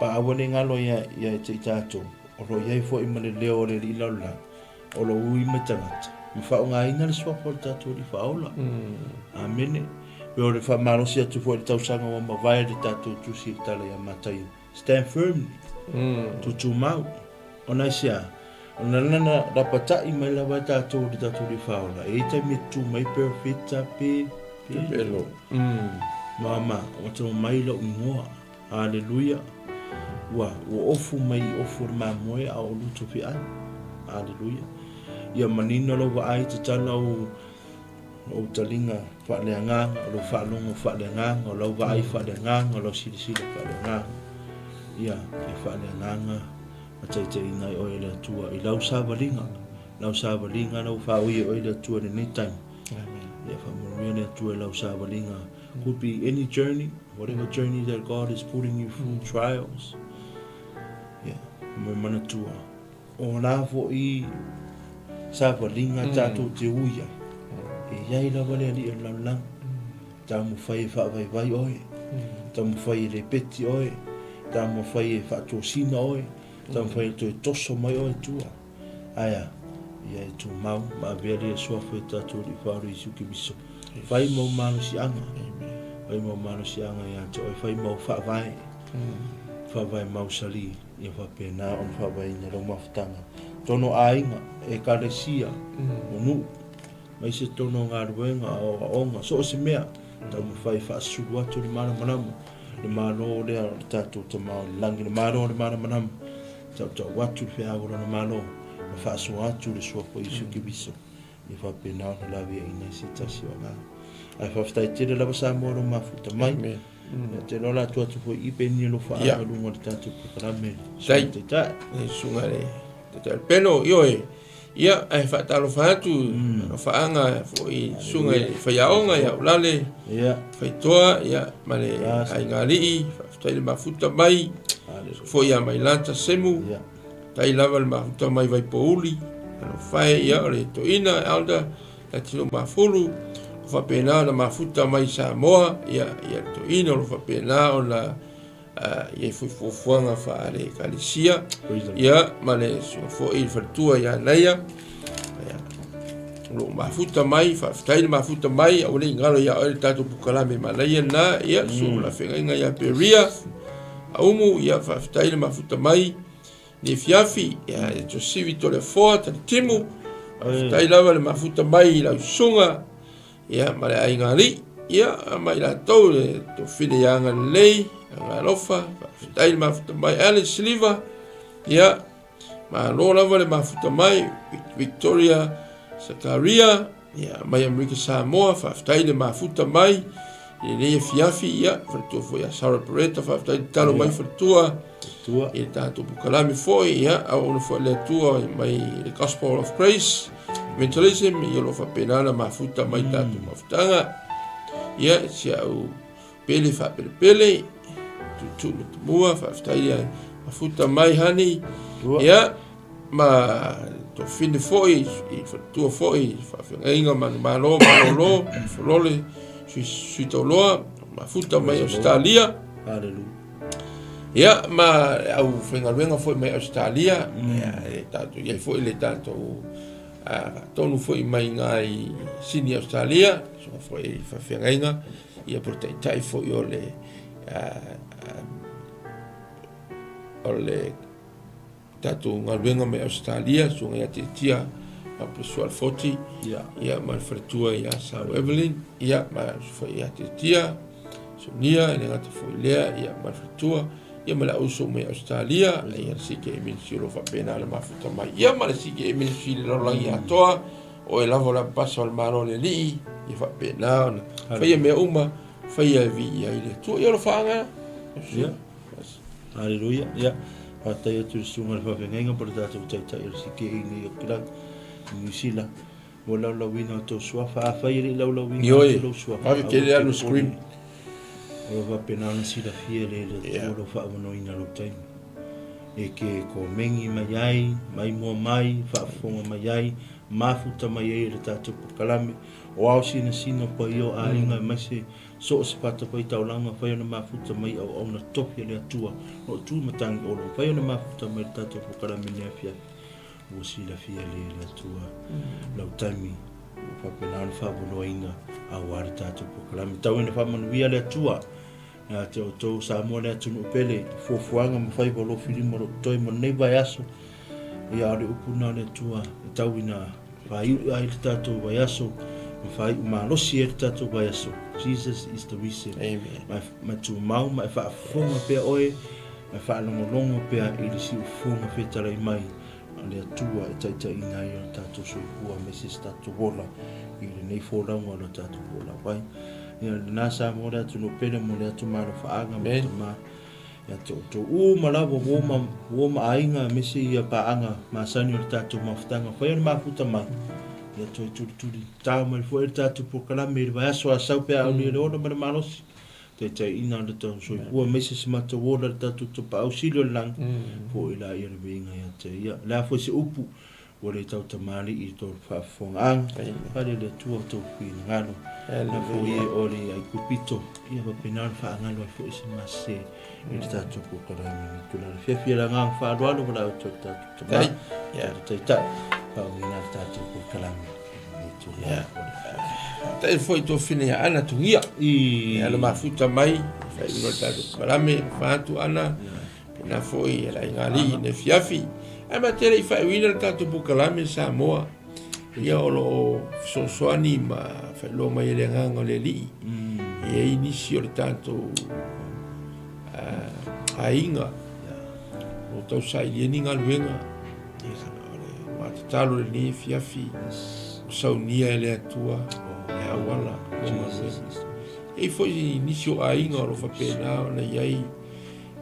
Pa aua ne i galo ia, ia te i tatou, o lo o i ai foi ma le leo o le Alii lalolagi, o lo o ui mai tagata, ma faaaogaina le suafa o le tatou Alii Faaola. Amene. Pe o le faamalosi atu foi i le tausaga ua mavae le tatou tusi i le tala ia Mataio, Stand firmly, tutumau. Ona aisea? Ona lana lapatai mai lava e tatou i le tatou Alii Faaola, e i ai taimi e tutu mai pe o Fita pe Pelo. Mama, ua tau mai lou igoa. Aleluia! Ua, ua ofu mai i ofu o le mamoe a o luto feai. Aleluia! Ia manino lau vaai tatala ou, ou taliga faaleagaga, o lou faalogo faaleagaga, o lau vaai faaleagaga, o lau silasila faaleagaga. Ia, ia faaleagaga ma taitaiina ai oe e le Atua i lau savaliga, lau savaliga lau faaui e oe le Atua i lenei taimi. Amen. Ia faamanuia le Atua i lau savaliga. Could be any journey, whatever journey that God is putting you through, trials. Yeah, me manatua. O la fo'i savaliga tatou te ui ai. E i ai lava le Alii o le lalolagi. Taumafai e faavaivai oe. Taumafai e lepeti oe. Taumafai e faatosina oe. Taumafai e toe toso mai oe i tua. Ae a? Ia e tumau ma avea le suafa i tatou Alii Faaola Iesu Keriso. Fai mau malosiaga. Fai mau malosiaga ia te oe. Fai mau faavae. Faavae mausali ia faapena ona faavaeina lau mafutaga. Tono aiga, ekalesia, o nuu, aemaise tonu o galuega, aoaoga, so o se mea, taumafai e faasulu atu le malamalama, le Malo lea o le tatou Tama o le Lagi, le Malo o le malamalama. Tautau atu le feau o Lona Malo, ma faasoa atu le Suafa o Iesu Keriso, ia faapena ona laveaiina ai se tasi o agaga. Ae faafetai tele lava Samoa i lou mafuta mai. Amen. Ia te loa la atu atu foi i pe ni alofa yeah. lunga o le tatou polokalame. Tai. Taitai. E suga le taitai peno ioe. Ia, ae faatalofa atu, alofaaga foi i susuga i faiaoga ia Ulale, Faitoa, ia, ma le aiga alii, faafetai le mafuta mai, foi ia Mailata Semu, tai lava le mafuta mai Vaipouli, alofae, ia, o le toeaina, elder, Latino Mafulu, o faapena ona mafuta mai Samoa, ia, ia le toeaina o lo faapena ona i ai foi fuafuaga faale-ekalesia, ia, ma le susuga foi i le faletua ia Naia, ia, o lo o mafuta mai, faafetai le mafuta mai, aua ne i galo ia oe le tatou polokalame manaia lena, ia, susu la feagaiga ia Peria, Aumu, ia, faafetai le mafuta mai, le afiafi, ia, e Josivi Toleafoa, Talitimu, faafetai lava le mafuta mai i lau susuga, Ia, ma le aiga alii, ia, ma i latou le tofile ia agalelei, agalofa, faafetai le mafuta mai, Alice Siliva, ia, malo lava le mafuta mai, Victoria Sakaria, ia, mai Amerika Samoa, faafetai le mafuta mai, i lenei afiafi, ia, faletua foi ia Sarah Beretta, faafetai le talo mai faletua, i le tatou polokalame foi, ia, auauna foi le Atua mai le Gospel of Grace, Evangelism, ia o lo o faapena ona mafuta mai tatou mafutaga. Ia, si au pele faapelepele, tuutuu matamua, faafetai le mafuta mai honey. Ia, ma tofine foi, i faletua foi, faafeagaiga manumalo, malolo, folole, sui tauloa, mafuta mai Ausetalia. Hallelujah. Ia, ma le aufaigaluega foi mai Ausetalia, ia, e tatou i ai foi le tatou faatonu foi mai iina i Sini Ausetalia, susuga foi i faafeagaiga, ia po o le taitai foi o le o le tatou galuega mai Ausetalia, susuga ia Tiatia Papesu Alfoti, ia ma le faletua ia Sau Evelyn, ia ma foi ia Tiatia Sonia, e le gata foi i lea, ia ma le faletua, ia ma le auso mai Ausetalia, ia le CKA Ministry o lo o faapena ona mafuta mai, ia ma le CKA Ministry i le lalolagi atoa, o oe lava o le apapasa o le Malo o le Alii, ia faapena ona faia mea uma, faia e viia ai le Atua. Ia alofaaga. Ia. Haleluia. Ia, faafetai atu i le susuga i le faafeagaiga po o le tatou taitai o le CKA nei o Kilagi. Niu Sila mo le laulauina o tou suafa. Afai e le i laulauina Ioe, atu lou suafa, vave aua tele e te alu popole. screen. O lo o faapena ona silafia e le Atua lou faaavanoaina lou taimi. E te komeni mai ai, maimoa mai, faafofoga mai ai, mafuta mai ai e le tatou polokalame o ao sinasina o paia o aiga aemaise so o se fatafaitaulaga fai ona mafuta mai auauna tofi a le Atua o lo o tu matagi o lo o fai ona mafuta mai le tatou polokalame i lenei afiafi. Ua silafia e le Atua lau taimi ua faapena ona faaavanoaina aua le tatou polokalame. Tau ina faamanuia le Atua ia te outou Samoa le atunuu pele i fuafuaga ma faiva o lou filima o lo o totoe mo lenei vaiaso. Ia, o le upu lena o le Atua e tau ina faaiu ai le tatou vaiaso ma faaiu malosi ai le tatou vaiaso. Jesus is the reason. Amen. Ma, ma tumau ma e faafofoga pea oe, ma e faalogologo pea i le siufofoga fetalai mai a le Atua e taitaiina ai o tatou soifua aemaise se tatou ola i lenei folauga o lo tatou folau ai. Ia, lena Samoa le atunuu pele mo le atu malofaaga ma tama ia te outou uma lava uo ma, uo ma aiga aemaise ia paaga masani o le tatou mafutaga fai o le mafuta mai ia toe tulituli tao mai foi le tatou polokalame i le vaiaso a sau pe a aulia le ola ma le malosi taitaiina o le tatou soifua aemaise se matou ola le tatou tapaau sili o le lagi foi la ia le viiga ia te ia. O le a foi se upu Ua le tau tamalii i tou faafofogaaga, fale le Atua o tou finagalo. Na foi e o le Aikupito, ia faapena ona faagalo ai foi se masese i le tatou polokalame i tulaga fiafia le agaga faaaloalo ma la outou le tatou tama, tatou taitai, faauiga le tatou polokalame i tulaga o le Faafetai foi i tofina ia Ana Tugia. Ia le mafuta mai, faaiuina le tatou polokalame, fatu Ana. Pena foi e le aiga alii i le afiafi. Ae ma te le i faaiuina le tatou polokalame Samoa, ia o lo o fesoasoani ma faailoa mai e le agaga o le Alii. E i ai nisi o le tatou aiga o tausailia ni galuega. O le matatalo i lenei afiafi, o saunia e le Atua le auala mo galuega. E i ai foi nisi o aiga o lo o faapena ona i ai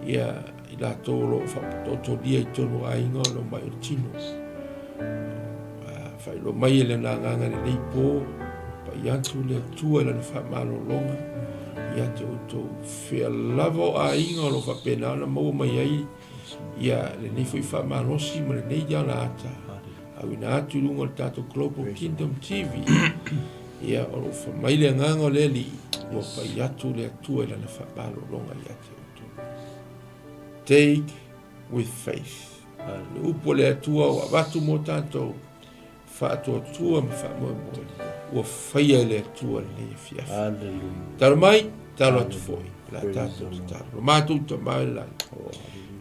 Ia, i latou o lo o faapatotolia i totonu o aiga o lo mai o le tino. Faailoa mai e lana agaga lenei po, pai atu le Atua i lana faamalologa ia te outou. Fea lava o aiga o lo o faapena ona maua mai ai ia lenei foi faamalosi ma lenei alaata auina atu i luga o le tatou Global Kingdom TV. Ia, o lo o fai mai le agaga o le Alii, ua pai atu le Atua i lana faamalologa ia te Take with faith. Le upu a le Atua ua avatu mo tatou, faatuatua ma faamoemoe, ua faia e le Atua lenei afiafi. Hallelujah. Talo mai, talo atu foi, la tatou tatalo. Lo matou Tama i le lagi.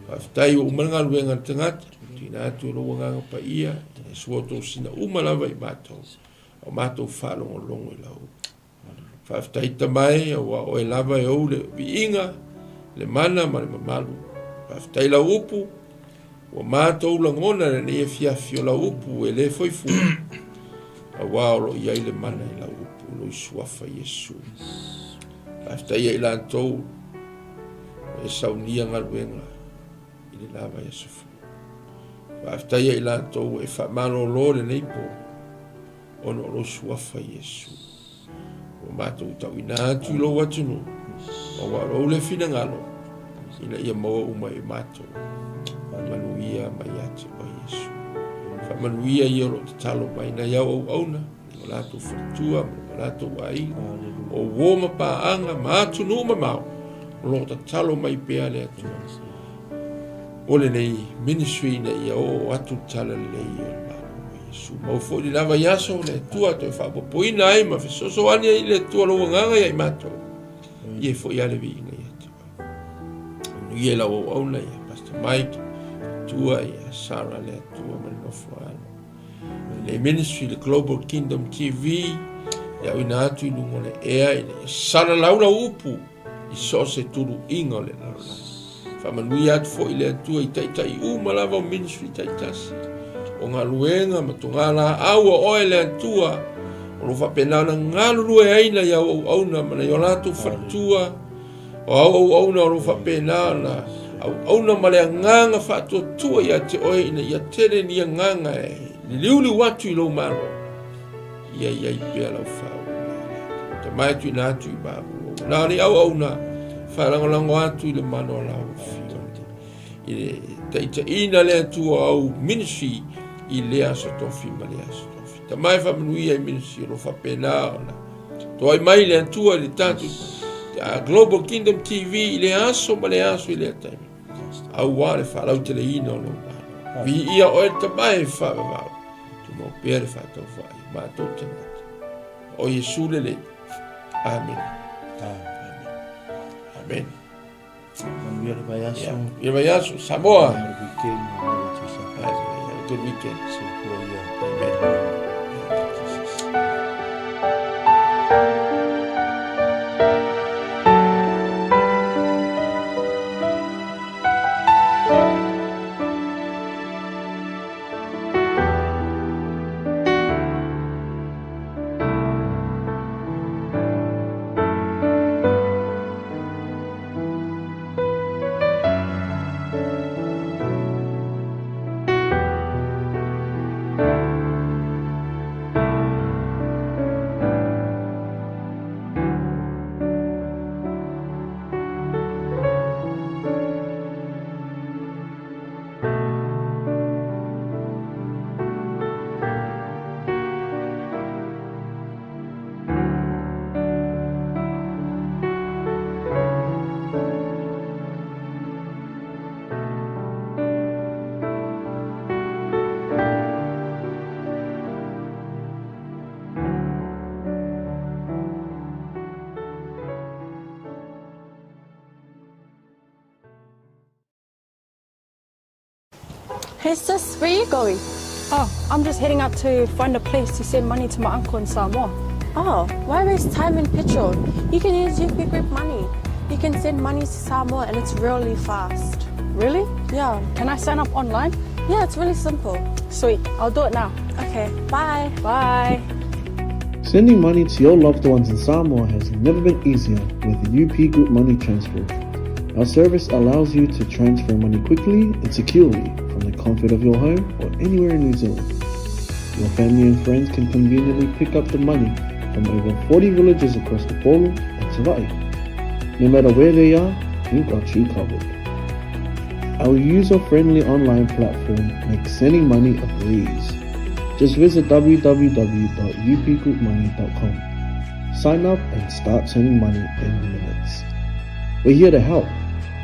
Faafetai ua uma le galuega a le tagata, tuuina atu i lou agaga paia, e sua outou sina uma lava i matou, o matou faalogologo i lau upu. Faafetai Tama e, aua o oe lava e ou le viiga, le mana ma le mamalu. Faafetai lau upu, ua matou lagona lenei afiafi o lau upu e le foi fua, aua o lo o i ai le mana i lau upu, lou suafa Iesu. Faafetai ia i latou e saunia galuega i le la vaiaso fou. Faafetai ia i latou e faamalolo lenei po, ona o lou suafa Iesu. Ua matou tauina atu i lou atunuu, aua o lou le finagalo, ina ia maua uma e matou. Faamanuia mai ia te oe Iesu. Faamanuia ia o lo o tatalo mai nai au auauna, o latou faletua ma o latou aiga, o uo ma paaga ma atunuu mamao, o lo o tatalo mai pea le Atua. O lenei ministry ina ia oo atu le tala lelei o le Malo o Iesu. Mau foi le lava i aso le Atua toe faaopoopoina ai ma fesoasoani ai le Atua lou agaga ia i matou. Ia foi a le viiga ia te oe. Manuia i lau auauna ia Pastor Mike, Atua ia Sarah le Atua ma le nofo alo. Le ministry le Global Kingdom TV ia uina atu i luga o le ea ina ia salalau lau upu i so o se tuluiga o le lalolagi. Faamanuia atu foi le Atua i taitai uma lava o ministry taitasi, o galuega ma togalaau a oe le Atua, o lo faapena ona galulue ai nai au auauna ma nai o latou faletua, o au auauna o lo faapena ona auauna ma le agaga faatuatua ia te oe ina ia tele ni agaga e. Liliuliu atu i lou Malo, ia i ai pea lau faaauaunaga. Tama e tuuina atu i malu ou. Na o le auauna faalagolago atu i le mana o lau afioga i le taitaiina le Atua o au ministry i lea aso tofi ma lea aso tofi. Tama e faamanuia i ministry o lo faapena ona toai mai le Atua i le tatou Global Kingdom TV i lea aso ma lea aso i lea taimi. Aua le faalauteleina o lou Malo. Viia oe le Tama e faavavau. Tumau pea le faatauvaa i matou tagata. O Iesu le Alii. Amene. Amene. Amene. Manuia le vaiaso. Manuia le vaiaso. Samoa. Manuia le weekend. Manuia le tausaga. Have a good weekend. Soifua ia. Amen. Jesus. Hey sis, where are you going? Oh, I'm just heading out to find a place to send money to my uncle in Samoa. Oh, why waste time and petrol? You can use UP Group Money. You can send money to Samoa and it's really fast. Really? Yeah. Can I sign up online? Yeah, it's really simple. Sweet, I'll do it now. Okay, bye. Bye. Sending money to your loved ones in Samoa has never been easier with UP Group Money Transfer. Our service allows you to transfer money quickly and securely from the comfort of your home or anywhere in New Zealand. Your family and friends can conveniently pick up the money from over 40 villages across the Upolu and Savaii. No matter where they are, we've got you covered. Our user-friendly online platform makes sending money a breeze. Just visit www.upgroupmoney.com. Sign up and start sending money in minutes. We're here to help.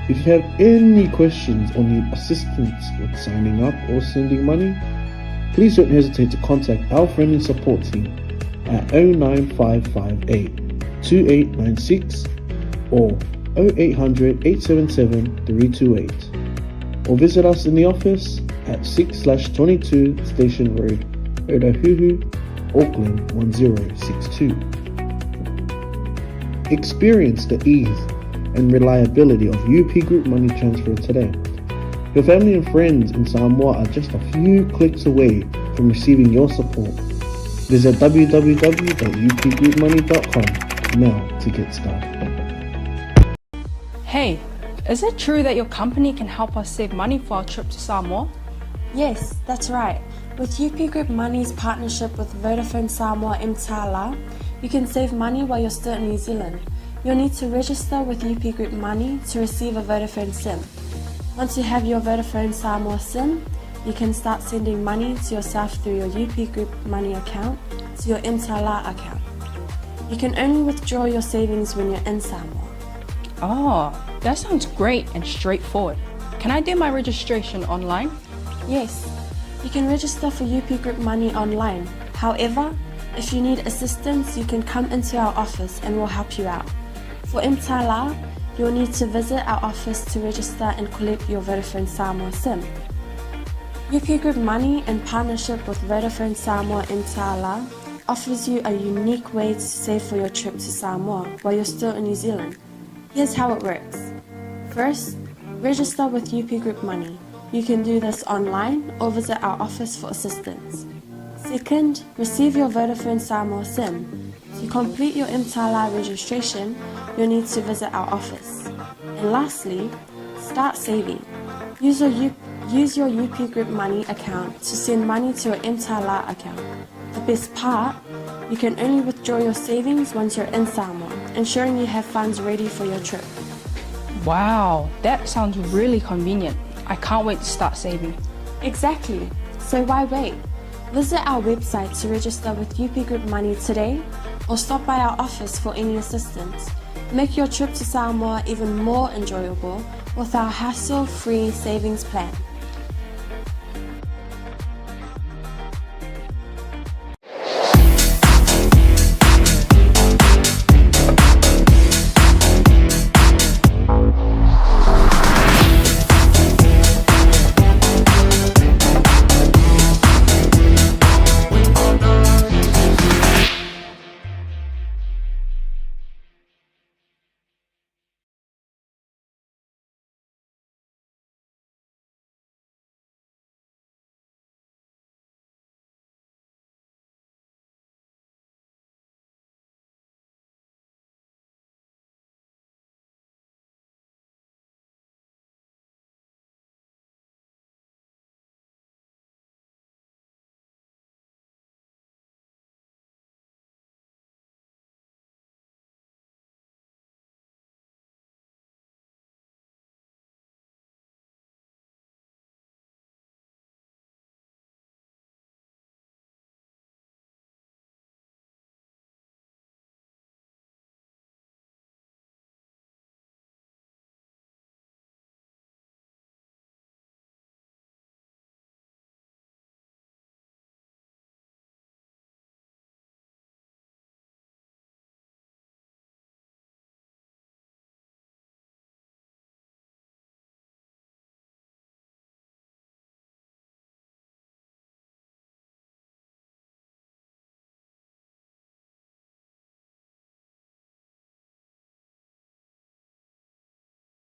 If you have any questions or need assistance with signing up or sending money, please don't hesitate to contact our friendly support team at 09558 2896 or 0800 877 328 or visit us in the office at 6/22 Station Road, Otahuhu, Auckland 1062. Experience the ease and reliability of UP Group Money Transfer today. Your family and friends in Samoa are just a few clicks away from receiving your support. Visit www.upgroupmoney.com now to get started. Hey, is it true that your company can help us save money for our trip to Samoa? Yes, that's right. With UP Group Money's partnership with Vodafone Samoa Mtala, you can save money while you're still in New Zealand. You'll need to register with UP Group Money to receive a Vodafone SIM. Once you have your Vodafone Samoa SIM, you can start sending money to yourself through your UP Group Money account to your Mtala account. You can only withdraw your savings when you're in Samoa. Oh, that sounds great and straightforward. Can I do my registration online? Yes, you can register for UP Group Money online. However, if you need assistance, you can come into our office and we'll help you out. For Mtala, you'll need to visit our office to register and collect your Vodafone Samoa SIM. UP Group Money, in partnership with Vodafone Samoa Mtala, offers you a unique way to save for your trip to Samoa while you're still in New Zealand. Here's how it works. First, register with UP Group Money. You can do this online or visit our office for assistance. Second, receive your Vodafone Samoa SIM. To complete your Mtala registration, you'll need to visit our office. And lastly, start saving. Use your Use your UP Group Money account to send money to your Mtala account. The best part, you can only withdraw your savings once you're in Samoa, ensuring you have funds ready for your trip. Wow, that sounds really convenient. I can't wait to start saving. Exactly. So why wait? Visit our website to register with UP Group Money today or stop by our office for any assistance. Make your trip to Samoa even more enjoyable with our hassle-free savings plan.